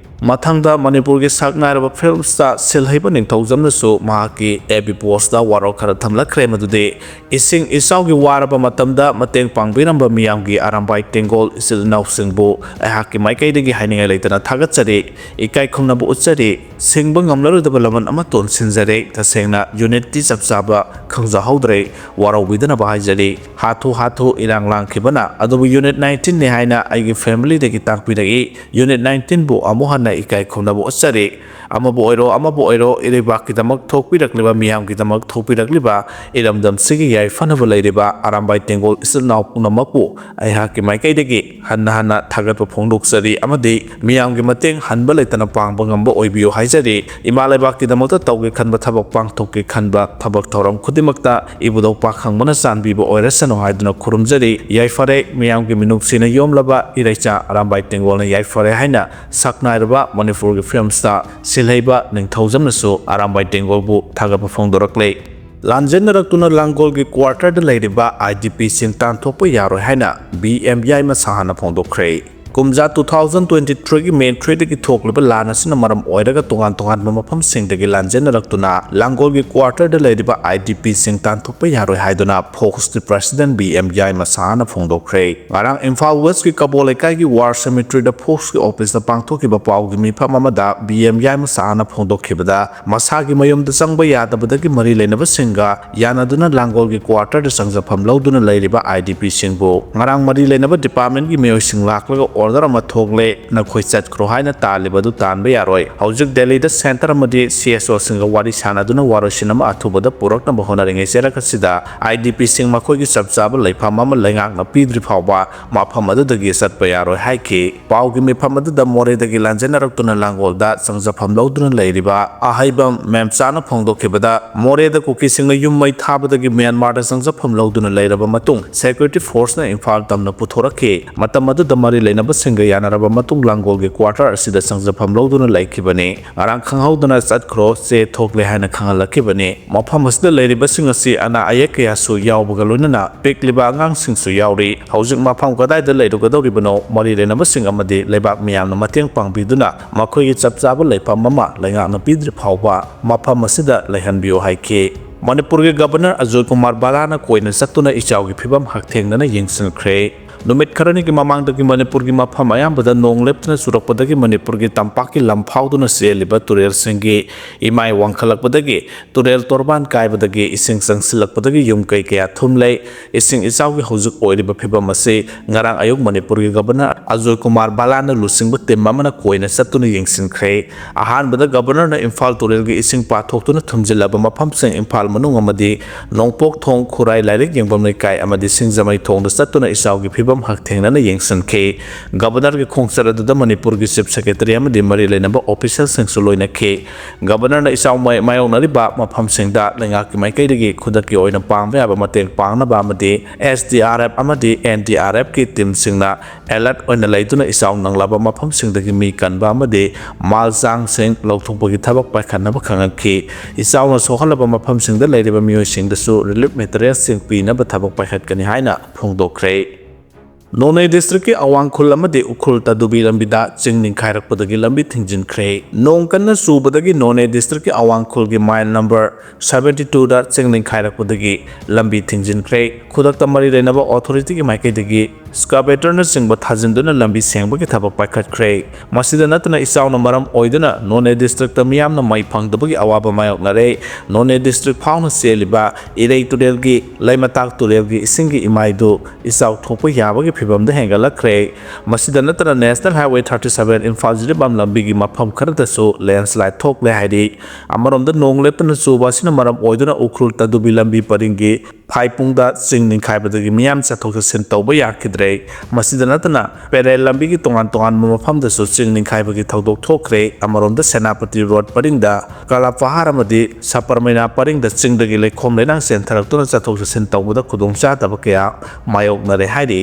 ꯃꯊꯪꯗ ꯃꯅꯤꯄꯨꯔꯒꯤ ꯁꯛ ꯅꯥꯏꯔꯕ ꯐꯤꯜꯝ ꯁ꯭ꯇꯥꯔ ꯁꯤꯜꯍꯩꯕ ꯅꯤꯡꯊꯧꯖꯝꯅꯁꯨ ꯃꯍꯥꯛꯀꯤ ꯑꯦꯐ ꯕꯤ ꯄꯣꯁꯇ ꯋꯥꯔꯣꯜ ꯈꯔ ꯊꯝꯂꯛꯈ꯭ꯔꯦ, ꯃꯗꯨꯗꯤ ꯏꯁꯤꯡ ꯏꯆꯥꯎꯒꯤ ꯋꯥꯔꯕ ꯃꯇꯝꯗ ꯃꯇꯦꯡ ꯄꯥꯡꯕꯤꯔꯝꯕ ꯃꯤꯌꯥꯝꯒꯤ ꯑꯔꯥꯝꯕꯥꯏ ꯇꯦꯡꯒꯣꯜ ꯏꯆꯤꯜ ꯏꯅꯥꯎꯁꯤꯡꯕꯨ ꯑꯩꯍꯥꯛꯀꯤ ꯃꯥꯏꯀꯩꯗꯒꯤ ꯍꯥꯏꯅꯤꯡꯉꯥꯏ ꯂꯩꯇꯅ ꯊꯥꯒꯠꯆꯔꯤ, ꯏꯀꯥꯏ ꯈꯨꯝꯅꯕ ꯎꯠꯆꯔꯤ꯫ ꯁꯤꯡꯕ ꯉꯝꯂꯔꯣꯏꯗꯕ ꯂꯃꯟ ꯑꯃ ꯇꯣꯟꯁꯤꯟꯖꯔꯦ꯫ ꯇꯁꯦꯡꯅ ꯌꯨꯅꯤꯠꯇꯤ ꯆꯞ ꯆꯥꯕ ꯈꯪꯖꯍꯧꯗ꯭ꯔꯦ, ꯋꯥꯔꯧꯕꯤꯗꯅꯕ ꯍꯥꯏꯖꯔꯤ꯫ ꯍꯥꯊꯨ ꯍꯥꯊꯨ ꯏꯔꯥꯡ ꯂꯥꯡꯈꯤꯕꯅ꯫ ꯑꯗꯨꯕꯨ ꯌꯨꯅꯤꯠ ꯅꯥꯏꯟꯇꯤꯟꯅꯤ ꯍꯥꯏꯅ ꯑꯩꯒꯤ ꯐꯦꯃꯤꯂꯤꯗꯒꯤ ꯇꯥꯛꯄꯤꯔꯛꯏ꯫ ꯌꯨꯅꯤꯠ ꯅꯥꯏꯟꯇꯤꯟꯕꯨ ꯑꯃꯨꯛ ꯍꯟꯅ ꯏꯀꯥꯏ ꯈꯨꯝꯅꯕ ꯎꯠꯆꯔꯤ꯫ ꯑꯃꯕꯨ ꯑꯣꯏꯔꯣ, ꯑꯃꯕꯨ ꯑꯣꯏꯔꯣ, ꯏꯔꯩꯕꯥꯛꯀꯤꯗꯃꯛ ꯊꯣꯛꯄꯤꯔꯛꯂꯤꯕ, ꯃꯤꯌꯥꯝꯒꯤꯗꯃꯛ ꯊꯣꯛꯄꯤꯔꯛꯂꯤꯕ, ꯏꯔꯝꯗꯝꯁꯤꯒꯤ ꯌꯥꯏꯐꯅꯕ ꯂꯩꯔꯤꯕ ꯑꯔꯥꯝꯕꯥꯏ ꯇꯦꯡꯒꯣꯜ ꯏꯆꯤꯜ ꯏꯅꯥꯎ ꯄꯨꯝꯅꯃꯛꯄꯨ ꯑꯩꯍꯥꯛꯀꯤ ꯃꯥꯏꯀꯩꯗꯒꯤ ꯍꯟꯅ ꯍꯟꯅ ꯊꯥꯒꯠꯄ ꯐꯣꯡꯗꯣꯛꯆꯔꯤ ꯑꯃꯗꯤ ꯃꯤꯌꯥꯝꯒꯤ ꯃꯇꯦꯡ ꯍꯟꯕ ꯂꯩꯇꯅ ꯄꯥꯡꯕ ꯉꯝꯕ ꯑꯣꯏꯕꯤꯌꯨ ꯍꯥꯏꯖꯔꯤ꯫ ꯏꯃꯥ ꯂꯩꯕꯥꯛꯀꯤꯗꯃꯛꯇ ꯇꯧꯒꯦ ꯈꯟꯕ ꯊꯕꯛ, ꯄꯥꯡꯊꯣꯛꯀꯦ ꯈꯟꯕ ꯊꯕꯛ ꯊꯧꯔꯝ ꯈꯨꯗꯤꯡꯃꯛꯇ ꯏꯕꯨꯙꯧ ꯄꯥꯈꯪꯕꯅ ꯆꯥꯟꯕꯤꯕ ꯑꯣꯏꯔꯁꯅꯨ ꯍꯥꯏꯗꯨꯅ ꯈꯨꯔꯨꯝꯖꯔꯤ꯫ ꯌꯥꯏꯐꯔꯦ, ꯃꯤꯌꯥꯝꯒꯤ ꯃꯤꯅꯨꯡꯁꯤꯅ ꯌꯣꯝꯂꯕ ꯏꯔꯩꯆꯥ ꯑꯔꯥꯝꯕꯥꯏ ꯇꯦꯡꯒꯣꯜꯅ ꯌꯥꯏꯐꯔꯦ ꯍꯥꯏꯅ ꯁꯛ ꯅꯥꯏꯔꯕ ꯃꯅꯤꯄꯨꯔꯒꯤ ꯐꯤꯂꯝ ꯁ꯭ꯇꯥꯔ ꯁꯤꯜꯍꯩꯕ ꯅꯤꯡꯊꯧꯖꯝꯅꯁꯨ ꯑꯔꯥꯝꯕꯥꯏ ꯇꯦꯡꯒꯣꯜꯕꯨ ꯊꯥꯒꯠꯄ ꯐꯣꯡꯗꯣꯔꯛꯂꯦ꯫ ꯂꯥꯟꯖꯦꯟꯅꯔꯛꯇꯨꯅ ꯂꯥꯡꯒꯣꯜꯒꯤ ꯀ꯭ꯋꯥꯔꯇꯔꯗ ꯂꯩꯔꯤꯕ ꯑꯥꯏ ꯗꯤ ꯄꯤꯁꯤꯡ ꯇꯥꯟꯊꯣꯛꯄ ꯌꯥꯔꯣꯏ ꯍꯥꯏꯅ ꯕꯤ ꯑꯦꯝ ꯌꯥꯏꯃ ꯁꯍꯥꯅ ꯐꯣꯡꯗꯣꯛꯈ꯭ꯔꯦ꯫ ꯀꯨꯝꯖꯥ ꯇꯨ ꯊꯥꯎꯖꯟ ꯇ꯭ꯋꯦꯟꯇꯤ ꯊ꯭ꯔꯤꯒꯤ ꯃꯦ ꯊ꯭ꯔꯤꯗꯒꯤ ꯊꯣꯛꯂꯤꯕ ꯂꯥꯟ ꯑꯁꯤꯅ ꯃꯔꯝ ꯑꯣꯏꯔꯒ ꯇꯣꯉꯥꯟ ꯇꯣꯉꯥꯟꯕ ꯃꯐꯝꯁꯤꯡꯗꯒꯤ ꯂꯥꯟꯖꯦꯟꯅꯔꯛꯇꯨꯅ ꯂꯥꯡꯒꯣꯜꯒꯤ ꯀ꯭ꯋꯥꯔꯇꯔꯗ ꯂꯩꯔꯤꯕ ꯑꯥꯏ ꯗꯤ ꯄꯤꯁꯤꯡ ꯇꯥꯟꯊꯣꯛꯄ ꯌꯥꯔꯣꯏ ꯍꯥꯏꯗꯨꯅ ꯐꯣꯛꯁꯀꯤ ꯄ꯭ꯔꯁꯤꯗꯦꯟ ꯕꯤ ꯑꯦꯝ ꯌꯥꯏꯃ ꯁꯍꯥꯅ ꯐꯣꯡꯗꯣꯛꯈ꯭ꯔꯦ꯫ ꯉꯔꯥꯡ ꯏꯝꯐꯥꯜ ꯋꯦꯁꯀꯤ ꯀꯕꯣ ꯂꯩꯀꯥꯏꯒꯤ ꯋꯥꯔ ꯁꯦꯃꯤꯇ꯭ꯔꯤꯗ ꯐꯣꯛꯁꯀꯤ ꯑꯣꯐꯤꯁꯇ ꯄꯥꯡꯊꯣꯛꯈꯤꯕ ꯄꯥꯎꯒꯤ ꯃꯤꯐꯝ ꯑꯃꯗ ꯕꯤ ꯑꯦꯝ ꯌꯥꯏꯃ ꯁꯍꯥꯅ ꯐꯣꯡꯗꯣꯛꯈꯤꯕꯗ, ꯃꯁꯥꯒꯤ ꯃꯌꯨꯝꯗ ꯆꯪꯕ ꯌꯥꯗꯕꯗꯒꯤ ꯃꯔꯤ ꯂꯩꯅꯕꯁꯤꯡꯒ ꯌꯥꯅꯗꯨꯅ ꯂꯥꯡꯒꯣꯜꯒꯤ ꯀ꯭ꯋꯥꯔꯇꯔꯗ ꯆꯪꯖꯐꯝ ꯂꯧꯗꯨꯅ ꯂꯩꯔꯤꯕ ꯑꯥꯏ ꯗꯤ ꯄꯤꯁꯤꯡꯕꯨ ꯉꯔꯥꯡ ꯃꯔꯤ ꯂꯩꯅꯕ ꯗꯤꯄꯥꯔꯠꯃꯦꯟꯒꯤ ꯃꯤꯑꯣꯏꯁꯤꯡ ꯂꯥꯛꯂꯒ order ꯑꯃ ꯊꯣꯛꯂꯦ, ꯅꯈꯣꯏ ꯆꯠꯈ꯭ꯔꯣ ꯍꯥꯏꯅ ꯇꯥꯜꯂꯤꯕ ꯑꯗꯨ ꯇꯥꯟꯕ ꯌꯥꯔꯣꯏ꯫ ꯍꯧꯖꯤꯛ ꯗꯦꯜꯂꯤꯗ centre ꯑꯃꯗꯤ C S Oꯁꯤꯡꯒ ꯋꯥꯔꯤ ꯁꯥꯟꯅꯗꯨꯅ ꯋꯥꯔꯣꯏꯁꯤꯟ ꯑꯃ ꯑꯊꯨꯕꯗ ꯄꯨꯔꯛꯅꯕ ꯍꯣꯠꯅꯔꯤꯉꯩ ꯆꯦꯔꯛ ꯑꯁꯤꯗ I D Pꯁꯤꯡ ꯃꯈꯣꯏꯒꯤ ꯆꯞ ꯆꯥꯕ ꯂꯩꯐꯝ ꯑꯃ ꯂꯩꯉꯥꯛꯅ ꯄꯤꯗ꯭ꯔꯤ ꯐꯥꯎꯕ ꯃꯐꯝ ꯑꯗꯨꯗꯒꯤ ꯆꯠꯄ ꯌꯥꯔꯣꯏ ꯍꯥꯏꯈꯤ꯫ ꯄꯥꯎꯒꯤ ꯃꯤꯐꯝ ꯑꯗꯨꯗ ꯃꯣꯔꯦꯗꯒꯤ ꯂꯥꯟꯖꯦꯟꯅꯔꯛꯇꯨꯅ ꯂꯥꯡꯒꯣꯜꯗ ꯆꯪꯖꯐꯝ ꯂꯧꯗꯨꯅ ꯂꯩꯔꯤꯕ ꯑꯍꯩꯕꯝ ꯃꯦꯝꯆꯥꯅ ꯐꯣꯡꯗꯣꯛꯈꯤꯕꯗ, ꯃꯣꯔꯦꯗ ꯀꯨꯀꯤꯁꯤꯡꯅ ꯌꯨꯝ ꯃꯩ ꯊꯥꯕꯗꯒꯤ ꯃ꯭ꯌꯥꯟꯃꯥꯔꯗ ꯆꯪꯖꯐꯝ ꯂꯧꯗꯨꯅ ꯂꯩꯔꯕ ꯃꯇꯨꯡ security forceꯅ ꯏꯝꯐꯥꯜ ꯇꯝꯅ ꯄꯨꯊꯣꯔꯛꯈꯤ꯫ ꯃꯇꯝ ꯑꯗꯨꯗ ꯃꯔꯤ ꯂꯩꯅꯕꯁꯤꯡꯒ ꯌꯥꯅꯔꯕ ꯃꯇꯨꯡ ꯂꯥꯡꯒꯣꯜꯒꯤ quarter ꯑꯁꯤꯗ ꯆꯪꯖꯐꯝ ꯂꯧꯗꯨꯅ ꯂꯩꯈꯤꯕꯅꯤ꯫ ꯉꯔꯥꯡ ꯈꯪꯍꯧꯗꯅ ꯆꯠꯈ꯭ꯔꯣ, ꯆꯦ ꯊꯣꯛꯂꯦ ꯍꯥꯏꯅ ꯈꯪꯍꯜꯂꯛꯈꯤꯕꯅꯤ꯫ ꯃꯐꯝ ꯑꯁꯤꯗ ꯂꯩꯔꯤꯕꯁꯤꯡ ꯑꯁꯤ ꯑꯅꯥ ꯑꯌꯦꯛ ꯀꯌꯥꯁꯨ ꯌꯥꯎꯕꯒ ꯂꯣꯏꯅꯅ ꯄꯤꯛꯂꯤꯕ ꯑꯉꯥꯡꯁꯤꯡꯁꯨ ꯌꯥꯎꯔꯤ꯫ ꯍꯧꯖꯤꯛ ꯃꯐꯝ ꯀꯗꯥꯏꯗ ꯂꯩꯔꯨꯒꯗꯧꯔꯤꯕꯅꯣ? ꯃꯔꯤ ꯂꯩꯅꯕꯁꯤꯡ ꯑꯃꯗꯤ ꯂꯩꯕꯥꯛ ꯃꯤꯌꯥꯝꯅ ꯃꯇꯦꯡ ꯄꯥꯡꯕꯤꯗꯨꯅ ꯃꯈꯣꯏꯒꯤ ꯆꯞ ꯆꯥꯕ ꯂꯩꯐꯝ ꯑꯃ ꯂꯩꯉꯥꯛꯅ ꯄꯤꯗ꯭ꯔꯤ ꯐꯥꯎꯕ ꯃꯐꯝ ꯑꯁꯤꯗ ꯂꯩꯍꯟꯕꯤꯌꯨ ꯍꯥꯏꯈꯤ꯫ ꯃꯅꯤꯄꯨꯔꯒꯤ ꯒꯕꯔꯅꯔ ꯑꯖꯣꯏ ꯀꯨꯃꯥꯔ ꯕꯥꯂꯥꯅ ꯀꯣꯏꯅ ꯆꯠꯇꯨꯅ ꯏꯆꯥꯎꯒꯤ ꯐꯤꯕꯝ ꯍꯛꯊꯦꯡꯅꯅ ꯌꯦꯡꯁꯤꯟꯈ꯭ꯔꯦ꯫ ꯅꯨꯃꯤꯠ ꯈꯔꯅꯤꯒꯤ ꯃꯃꯥꯡꯗꯒꯤ ꯃꯅꯤꯄꯨꯔꯒꯤ ꯃꯐꯝ ꯑꯌꯥꯝꯕꯗ ꯅꯣꯡ ꯂꯦꯞꯇꯅ ꯆꯨꯔꯛꯄꯗꯒꯤ ꯃꯅꯤꯄꯨꯔꯒꯤ ꯇꯝꯄꯥꯛꯀꯤ ꯂꯝꯐꯥꯎꯗꯨꯅ ꯆꯦꯜꯂꯤꯕ ꯇꯨꯔꯦꯜꯁꯤꯡꯒꯤ ꯏꯃꯥꯏ ꯋꯥꯡꯈꯠꯂꯛꯄꯗꯒꯤ ꯇꯨꯔꯦꯜ ꯇꯣꯔꯕꯥꯟ ꯀꯥꯏꯕꯗꯒꯤ ꯏꯁꯤꯡ ꯆꯪꯁꯤꯜꯂꯛꯄꯗꯒꯤ ꯌꯨꯝ ꯀꯩ ꯀꯌꯥ ꯊꯨꯝꯂꯦ꯫ ꯏꯁꯤꯡ ꯏꯆꯥꯎꯒꯤ ꯍꯧꯖꯤꯛ ꯑꯣꯏꯔꯤꯕ ꯐꯤꯕꯝ ꯑꯁꯤ ꯉꯔꯥꯡ ꯑꯌꯨꯛ ꯃꯅꯤꯄꯨꯔꯒꯤ ꯒꯕꯔꯅꯔ ꯑꯖꯣꯏ ꯀꯨꯃꯥꯔ ꯕꯥꯂꯥꯅ ꯂꯨꯆꯤꯡꯕ team ꯑꯃꯅ ꯀꯣꯏꯅ ꯆꯠꯇꯨꯅ ꯌꯦꯡꯁꯤꯟꯈ꯭ꯔꯦ꯫ ꯑꯍꯥꯟꯕꯗ ꯒꯕꯔꯅꯔꯅ ꯏꯝꯐꯥꯜ ꯇꯨꯔꯦꯜꯒꯤ ꯏꯁꯤꯡ ꯄꯥꯊꯣꯛꯇꯨꯅ ꯊꯨꯝꯖꯤꯜꯂꯕ ꯃꯐꯝꯁꯤꯡ ꯏꯝꯐꯥꯜ ꯃꯅꯨꯡ ꯑꯃꯗꯤ ꯅꯣꯡꯄꯣꯛ ꯊꯣꯡ, ꯈꯨꯔꯥꯏ ꯂꯥꯏꯔꯤꯛ ꯌꯦꯡꯐꯝ ꯂꯩꯀꯥꯏ ꯑꯃꯗꯤ ꯁꯤꯡꯖꯃꯩ ꯊꯣꯡꯗ ꯆꯠꯇꯨꯅ ꯏꯆꯥꯎꯒꯤ ꯐꯤꯕꯝ ꯍꯛꯊꯦꯡꯅꯅ ꯌꯦꯡꯁꯤꯟꯈꯤ꯫ ꯒꯕꯔꯅꯔꯒꯤ ꯈꯣꯡꯆꯠ ꯑꯗꯨꯗ ꯃꯅꯤꯄꯨꯔꯒꯤ chief secretary ꯑꯃꯗꯤ ꯃꯔꯤ ꯂꯩꯅꯕ officialꯁꯤꯡꯁꯨ ꯂꯣꯏꯅꯈꯤ꯫ ꯒꯕꯔꯅꯔꯅ ꯏꯆꯥꯎ ꯃꯥꯏ-, ꯃꯥꯌꯣꯛꯅꯔꯤꯕ ꯃꯐꯝꯁꯤꯡꯗ ꯂꯩꯉꯥꯛꯀꯤ ꯃꯥꯏꯀꯩꯗꯒꯤ ꯈꯨꯗꯛꯀꯤ ꯑꯣꯏꯅ ꯄꯥꯡꯕ ꯌꯥꯕ ꯃꯇꯦꯡ ꯄꯥꯡꯅꯕ ꯑꯃꯗꯤ S D R F ꯑꯃꯗꯤ N D R Fꯀꯤ teamꯁꯤꯡꯅ alert ꯑꯣꯏꯅ ꯂꯩꯗꯨꯅ ꯏꯆꯥꯎ ꯅꯪꯂꯕ ꯃꯐꯝꯁꯤꯡꯗꯒꯤ ꯃꯤ ꯀꯟꯕ ꯑꯃꯗꯤ ꯃꯥꯜ ꯆꯥꯡꯁꯤꯡ ꯂꯧꯊꯣꯛꯄꯒꯤ ꯊꯕꯛ ꯄꯥꯏꯈꯠꯅꯕ ꯈꯪꯍꯟꯈꯤ꯫ ꯏꯆꯥꯎꯅ ꯁꯣꯛꯍꯜꯂꯕ ꯃꯐꯝꯁꯤꯡꯗ ꯂꯩꯔꯤꯕ ꯃꯤꯑꯣꯏꯁꯤꯡꯗꯁꯨ relief materialꯁꯤꯡ ꯄꯤꯅꯕ ꯊꯕꯛ ꯄꯥꯏꯈꯠꯀꯅꯤ ꯍꯥꯏꯅ ꯐꯣꯡꯗꯣꯛꯈ꯭ꯔꯦ꯫ ꯅꯣꯅꯦ districtꯀꯤ ꯑꯋꯥꯡꯈꯨꯜ ꯑꯃꯗꯤ ꯎꯈ꯭ꯔꯨꯜ ꯇꯗꯨꯕꯤ ꯂꯝꯕꯤꯗ ꯆꯤꯡ ꯅꯤꯡꯈꯥꯏꯔꯛꯄꯗꯒꯤ ꯂꯝꯕꯤ ꯊꯤꯡꯖꯤꯟꯈ꯭ꯔꯦ꯫ ꯅꯣꯡ ꯀꯟꯅ ꯆꯨꯕꯗꯒꯤ ꯅꯣꯅꯦ districtꯀꯤ ꯑꯋꯥꯡꯈꯨꯜꯒꯤ mile number seventy twoꯗ ꯆꯤꯡ ꯅꯤꯡꯈꯥꯏꯔꯛꯄꯗꯒꯤ ꯂꯝꯕꯤ ꯊꯤꯡꯖꯤꯟꯈ꯭ꯔꯦ꯫ ꯈꯨꯗꯛꯇ ꯃꯔꯤ ꯂꯩꯅꯕ authorityꯒꯤ ꯃꯥꯏꯀꯩꯗꯒꯤ excavatorꯅꯆꯤꯡꯕ ꯊꯥꯖꯤꯟꯗꯨꯅ ꯂꯝꯕꯤ ꯁꯦꯡꯕꯒꯤ ꯊꯕꯛ ꯄꯥꯏꯈꯠꯈ꯭ꯔꯦ꯫ ꯃꯁꯤꯗ ꯅꯠꯇꯅ ꯏꯆꯥꯎꯅ ꯃꯔꯝ ꯑꯣꯏꯗꯨꯅ ꯅꯣꯅꯦ districtꯇ ꯃꯤꯌꯥꯝꯅ ꯃꯩ ꯐꯪꯗꯕꯒꯤ ꯑꯋꯥꯕ ꯃꯥꯌꯣꯛꯅꯔꯦ꯫ ꯅꯣꯅꯦ district ꯐꯥꯎꯅ ꯆꯦꯜꯂꯤꯕ ꯏꯔꯩ ꯇꯨꯔꯦꯜꯒꯤ, ꯂꯩꯃꯇꯥꯛ ꯇꯨꯔꯦꯜꯒꯤ ꯏꯁꯤꯡꯒꯤ ꯏꯃꯥꯏꯗꯨ ꯏꯆꯥꯎ ꯊꯣꯛꯄ ꯌꯥꯕꯒꯤ ꯐꯤꯕꯝꯗ ꯍꯦꯟꯒꯠꯂꯛꯈ꯭ꯔꯦ꯫ ꯃꯁꯤꯗ ꯅꯠꯇꯅ National Highway thirty seven Imphal Jiribam ꯂꯝꯕꯤꯒꯤ ꯃꯐꯝ ꯈꯔꯗꯁꯨ landslide ꯊꯣꯛꯂꯦ ꯍꯥꯏꯔꯤ꯫ ꯑꯃꯔꯣꯝꯗ ꯅꯣꯡ ꯂꯦꯞꯇꯅ ꯆꯨꯕ ꯑꯁꯤꯅ ꯃꯔꯝ ꯑꯣꯏꯗꯨꯅ ꯎꯈ꯭ꯔꯨꯜ ꯇꯗꯨꯕꯤ ꯂꯝꯕꯤ ꯄꯔꯤꯡꯒꯤ ꯐꯥꯏꯄꯨꯡꯗ ꯆꯤꯡ ꯅꯤꯡꯈꯥꯏꯕꯗꯒꯤ ꯃꯤꯌꯥꯝ ꯆꯠꯊꯣꯛ ꯆꯠꯁꯤꯟ ꯇꯧꯕ ꯌꯥꯈꯤꯗ꯭ꯔꯦ꯫ ꯃꯁꯤꯗ ꯅꯠꯇꯅ ꯄꯦꯔꯦꯜ ꯂꯝꯕꯤꯒꯤ ꯇꯣꯉꯥꯟ ꯇꯣꯉꯥꯟꯕ ꯃꯐꯝꯗꯁꯨ ꯆꯤꯡ ꯅꯤꯡꯈꯥꯏꯕꯒꯤ ꯊꯧꯗꯣꯛ ꯊꯣꯛꯈ꯭ꯔꯦ꯫ ꯑꯃꯔꯣꯝꯗ ꯁꯦꯅꯥꯄꯇꯤ ꯔꯣꯗ ꯄꯔꯤꯡꯗ ꯀꯂꯥꯄꯍꯥꯔ ꯑꯃꯗꯤ ꯁꯄꯔꯃꯩꯅꯥ ꯄꯔꯤꯡꯗ ꯆꯤꯡꯗꯒꯤ ꯂꯩꯈꯣꯝ ꯂꯩꯅꯥꯡ ꯆꯦꯟꯊꯔꯛꯇꯨꯅ ꯆꯠꯊꯣꯛ ꯆꯠꯁꯤꯟ ꯇꯧꯕꯗ ꯈꯨꯗꯣꯡꯆꯥꯗꯕ ꯀꯌꯥ ꯃꯥꯌꯣꯛꯅꯔꯦ ꯍꯥꯏꯔꯤ꯫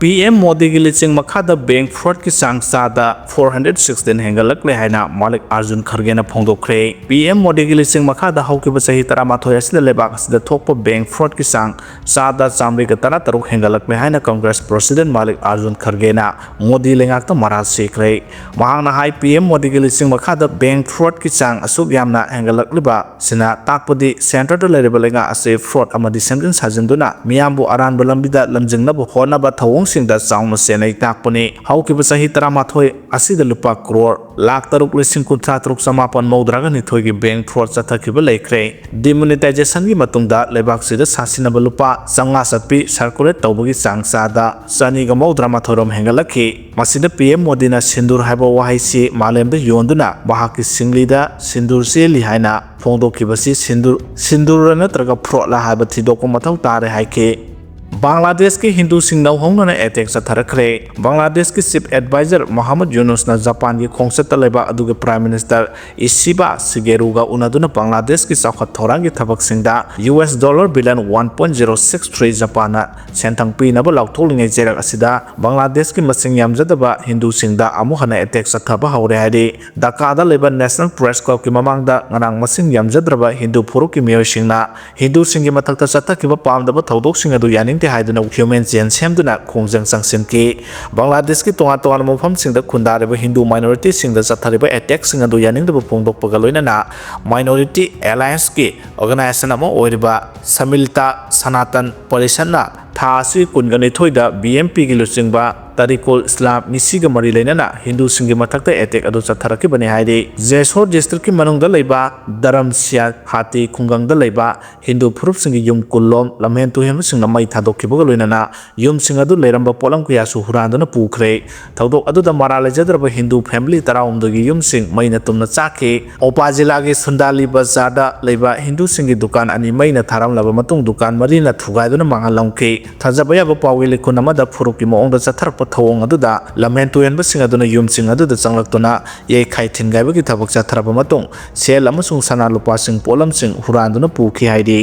ꯄꯤ ꯑꯦꯝ ꯃꯣꯗꯤꯒꯤ ꯂꯨꯆꯤꯡ ꯃꯈꯥꯗ bank fraudꯀꯤ ꯆꯥꯡ ꯆꯥꯗ four hundred sixteen ꯍꯦꯟꯒꯠꯂꯛꯂꯦ ꯍꯥꯏꯅ ꯃꯥꯂꯤꯛ ꯑꯥꯔꯖꯨꯟ ꯈꯔꯒꯦꯅ ꯐꯣꯡꯗꯣꯛꯈ꯭ꯔꯦ꯫ ꯄꯤ ꯑꯦꯝ ꯃꯣꯗꯤꯒꯤ ꯂꯨꯆꯤꯡ ꯃꯈꯥꯗ ꯍꯧꯈꯤꯕ ꯆꯍꯤ ꯇꯔꯥꯃꯥꯊꯣꯏ ꯑꯁꯤꯗ ꯂꯩꯕꯥꯛ ꯑꯁꯤꯗ ꯊꯣꯛꯄ bank fraudꯀꯤ ꯆꯥꯡ ꯆꯥꯗ ꯆꯥꯃꯔꯤꯒ ꯇꯔꯥꯇꯔꯨꯛ ꯍꯦꯟꯒꯠꯂꯛꯂꯦ ꯍꯥꯏꯅ Congress President ꯃꯥꯂꯤꯛ ꯑꯥꯔꯖꯨꯟ ꯈꯔꯒꯦꯅ ꯃꯣꯗꯤ ꯂꯩꯉꯥꯛꯇ ꯃꯔꯥꯜ ꯁꯤꯈ꯭ꯔꯦ꯫ ꯃꯍꯥꯛꯅ ꯍꯥꯏ, ꯄꯤ ꯑꯦꯝ ꯃꯣꯗꯤꯒꯤ ꯂꯨꯆꯤꯡ ꯃꯈꯥꯗ bank fraudꯀꯤ ꯆꯥꯡ ꯑꯁꯨꯛ ꯌꯥꯝꯅ ꯍꯦꯟꯒꯠꯂꯛꯂꯤꯕ ꯁꯤꯅ ꯇꯥꯛꯄꯗꯤ centreꯗ ꯂꯩꯔꯤꯕ ꯂꯩꯉꯥꯛ ꯑꯁꯤ fraud ꯑꯃꯗꯤ ꯁꯦꯝꯖꯤꯟ ꯁꯥꯖꯤꯟꯗꯨꯅ ꯃꯤꯌꯥꯝꯕꯨ ꯑꯔꯥꯟꯕ ꯂꯝꯕꯤꯗ ꯂꯝꯖꯤꯡꯅꯕ ꯍꯣꯠꯅꯕ ꯊꯧꯑꯣꯡꯁꯤꯡꯗ ꯆꯥꯎꯅ ꯆꯦꯟꯅꯩ ꯇꯥꯛꯄꯅꯤ꯫ ꯍꯧꯈꯤꯕ ꯆꯍꯤ ꯇꯔꯥꯃꯥꯊꯣꯏ ꯑꯁꯤꯗ ꯂꯨꯄꯥ ꯀ꯭ꯔꯣꯔ ꯂꯥꯈ ꯇꯔꯨꯛ ꯂꯤꯁꯤꯡ ꯀꯨꯟꯊ꯭ꯔꯥ ꯇꯔꯨꯛ ꯆꯃꯥꯄꯟ ꯃꯧꯗ꯭ꯔꯥꯒ ꯅꯤꯊꯣꯏꯒꯤ bank fraud ꯆꯠꯊꯈꯤꯕ ꯂꯩꯈ꯭ꯔꯦ꯫ Demonetizationꯒꯤ ꯃꯇꯨꯡꯗ ꯂꯩꯕꯥꯛꯁꯤꯗ ꯁꯥꯁꯤꯟꯅꯕ ꯂꯨꯄꯥ ꯆꯥꯝꯃꯉꯥ ꯆꯠꯄꯤ circulate ꯇꯧꯕꯒꯤ ꯆꯥꯡ ꯆꯥꯗ ꯆꯅꯤꯒ ꯃꯧꯗ꯭ꯔꯥ ꯃꯥꯊꯣꯏꯔꯣꯝ ꯍꯦꯟꯒꯠꯂꯛꯈꯤ꯫ ꯃꯁꯤꯗ ꯄꯤ ꯑꯦꯝ ꯃꯣꯗꯤꯅ ꯁꯤꯟꯗꯨꯔ ꯍꯥꯏꯕ ꯋꯥꯍꯩꯁꯤ ꯃꯥꯂꯦꯝꯗ ꯌꯣꯟꯗꯨꯅ ꯃꯍꯥꯛꯀꯤ ꯁꯤꯡꯂꯤꯗ ꯁꯤꯟꯗꯨꯔ ꯆꯦꯜꯂꯤ ꯍꯥꯏꯅ ꯐꯣꯡꯗꯣꯛꯈꯤꯕꯁꯤ ꯁꯤꯟꯗꯨꯔ, ꯁꯤꯟꯗꯨꯔ ꯅꯠꯇ꯭ꯔꯒ fraudꯂ ꯍꯥꯏꯕ ꯊꯤꯗꯣꯛꯄ ꯃꯊꯧ ꯇꯥꯔꯦ ꯍꯥꯏꯈꯤ꯫ ꯕꯪꯒ꯭ꯂꯥꯗꯦꯁꯀꯤ ꯍꯤꯟꯗꯨꯁꯤꯡ ꯅꯧꯍꯧꯅꯅ attack ꯆꯠꯊꯔꯛꯈ꯭ꯔꯦ꯫ ꯕꯪꯒ꯭ꯂꯥꯗꯦꯁꯀꯤ Chief Advisor ꯃꯣꯍꯝꯃꯗ ꯌꯨꯅꯨꯁꯅ ꯖꯄꯥꯟꯒꯤ ꯈꯣꯡꯆꯠꯇ ꯂꯩꯕ ꯑꯗꯨꯒꯤ Prime Minister ꯏꯁꯤꯕꯥ ꯁꯤꯒꯦꯔꯨꯒ ꯎꯅꯗꯨꯅ ꯕꯪꯒ꯭ꯂꯥꯗꯦꯁꯀꯤ ꯆꯥꯎꯈꯠ ꯊꯧꯔꯥꯡꯒꯤ ꯊꯕꯛꯁꯤꯡꯗ U S dollar billion one point zero six three ꯖꯄꯥꯟꯅ ꯁꯦꯟꯊꯪ ꯄꯤꯅꯕ ꯂꯥꯎꯊꯣꯛꯂꯤꯉꯩ ꯆꯩꯔꯛ ꯑꯁꯤꯗ ꯕꯪꯒ꯭ꯂꯥꯗꯦꯁꯀꯤ ꯃꯁꯤꯡ ꯌꯥꯝꯖꯗꯕ ꯍꯤꯟꯗꯨꯁꯤꯡꯗ ꯑꯃꯨꯛ ꯍꯟꯅ attack ꯆꯠꯊꯕ ꯍꯧꯔꯦ ꯍꯥꯏꯔꯤ꯫ ꯙꯥꯀꯥꯗ ꯂꯩꯕ National Press Clubꯀꯤ ꯃꯃꯥꯡꯗ ꯉꯔꯥꯡ ꯃꯁꯤꯡ ꯌꯥꯝꯖꯗ꯭ꯔꯕ ꯍꯤꯟꯗꯨ ꯐꯨꯔꯨꯞꯀꯤ ꯃꯤꯑꯣꯏꯁꯤꯡꯅ ꯍꯤꯟꯗꯨꯁꯤꯡꯒꯤ ꯃꯊꯛꯇ ꯆꯠꯊꯈꯤꯕ ꯄꯥꯝꯗꯕ ꯊꯧꯗꯣꯛꯁꯤꯡ ꯑꯗꯨ ꯌꯥꯅꯤꯡꯗꯦ ꯍꯥꯏꯗꯨꯅ human chain ꯁꯦꯝꯗꯨꯅ ꯈꯣꯡꯖꯪ ꯆꯪꯁꯤꯟꯈꯤ꯫ ꯕꯪꯒ꯭ꯂꯥꯗꯦꯁꯀꯤ ꯇꯣꯉꯥꯟ ꯇꯣꯉꯥꯟꯕ ꯃꯐꯝꯁꯤꯡꯗ ꯈꯨꯟꯗꯥꯔꯤꯕ ꯍꯤꯟꯗꯨ minorityꯁꯤꯡꯗ ꯆꯠꯊꯔꯤꯕ attackꯁꯤꯡ ꯑꯗꯨ ꯌꯥꯅꯤꯡꯗꯕ ꯐꯣꯡꯗꯣꯛꯄꯒ ꯂꯣꯏꯅꯅ Minority Allianceꯀꯤ organization ꯑꯃ ꯑꯣꯏꯔꯤꯕ Samilta Sanatan Parishadꯅ ꯊꯥ ꯑꯁꯤ ꯀꯨꯟꯒ ꯅꯤꯊꯣꯏꯗ B M Pꯒꯤ ꯂꯨꯆꯤꯡꯕ ꯇꯔꯤꯀꯨꯜ ꯏꯁꯂꯥꯝ ꯃꯤꯁꯤꯒ ꯃꯔꯤ ꯂꯩꯅꯅ ꯍꯤꯟꯗꯨꯁꯤꯡꯒꯤ ꯃꯊꯛꯇ attack ꯑꯗꯨ ꯆꯠꯊꯔꯛꯈꯤꯕꯅꯤ ꯍꯥꯏꯔꯤ꯫ ꯖꯦꯁꯣꯔ district ꯀꯤ ꯃꯅꯨꯡꯗ ꯂꯩꯕ ꯗꯔꯝꯁꯤꯌꯥ ꯍꯥꯇꯤ ꯈꯨꯡꯒꯪꯗ ꯂꯩꯕ ꯍꯤꯟꯗꯨ ꯐꯨꯔꯨꯞꯁꯤꯡꯒꯤ ꯌꯨꯝ ꯀꯨꯟꯂꯣꯝ ꯂꯝꯍꯦꯟ ꯇꯨꯍꯦꯟꯕꯁꯤꯡꯅ ꯃꯩ ꯊꯥꯗꯣꯛꯈꯤꯕꯒ ꯂꯣꯏꯅꯅ ꯌꯨꯝꯁꯤꯡ ꯑꯗꯨ ꯂꯩꯔꯝꯕ ꯄꯣꯠꯂꯝ ꯀꯌꯥꯁꯨ ꯍꯨꯔꯥꯟꯗꯨꯅ ꯄꯨꯈ꯭ꯔꯦ꯫ ꯊꯧꯗꯣꯛ ꯑꯗꯨꯗ ꯃꯔꯥꯜ ꯂꯩꯖꯗ꯭ꯔꯕ ꯍꯤꯟꯗꯨ family ꯇꯔꯥꯍꯨꯝꯗꯣꯏꯒꯤ ꯌꯨꯝꯁꯤꯡ ꯃꯩꯅ ꯇꯨꯝꯅ ꯆꯥꯛꯈꯤ꯫ ꯑꯣꯄꯥ ꯖꯤꯂꯥꯒꯤ ꯁꯨꯟꯗꯥꯂꯤ ꯕꯖꯥꯔꯗ ꯂꯩꯕ ꯍꯤꯟꯗꯨꯁꯤꯡꯒꯤ ꯗꯨꯀꯥꯟ ꯑꯅꯤ ꯃꯩꯅ ꯊꯥꯔꯝꯂꯕ ꯃꯇꯨꯡ ꯗꯨꯀꯥꯟ ꯃꯔꯤꯅ ꯊꯨꯒꯥꯏꯗꯨꯅ ꯃꯥꯡꯍꯜꯂꯝꯈꯤ꯫ ꯊꯥꯖꯕ ꯌꯥꯕ ꯄꯥꯎꯒꯤ ꯂꯩꯈꯨꯟ ꯑꯃꯗ ꯐꯨꯔꯨꯞꯀꯤ ꯃꯑꯣꯡꯗ ꯆꯠꯊꯔꯛꯄ ꯊꯧꯑꯣꯡ ꯑꯗꯨꯗ ꯂꯝꯍꯦꯟ ꯇꯨꯍꯦꯟꯕꯁꯤꯡ ꯑꯗꯨꯅ ꯌꯨꯝꯁꯤꯡ ꯑꯗꯨꯗ ꯆꯪꯂꯛꯇꯨꯅ ꯌꯩꯈꯥꯏ ꯊꯤꯟꯒꯥꯏꯕꯒꯤ ꯊꯕꯛ ꯆꯠꯊꯔꯕ ꯃꯇꯨꯡ ꯁꯦꯜ ꯑꯃꯁꯨꯡ ꯁꯅꯥ ꯂꯨꯄꯥꯁꯤꯡ ꯄꯣꯠꯂꯝꯁꯤꯡ ꯍꯨꯔꯥꯟꯗꯨꯅ ꯄꯨꯈꯤ ꯍꯥꯏꯔꯤ꯫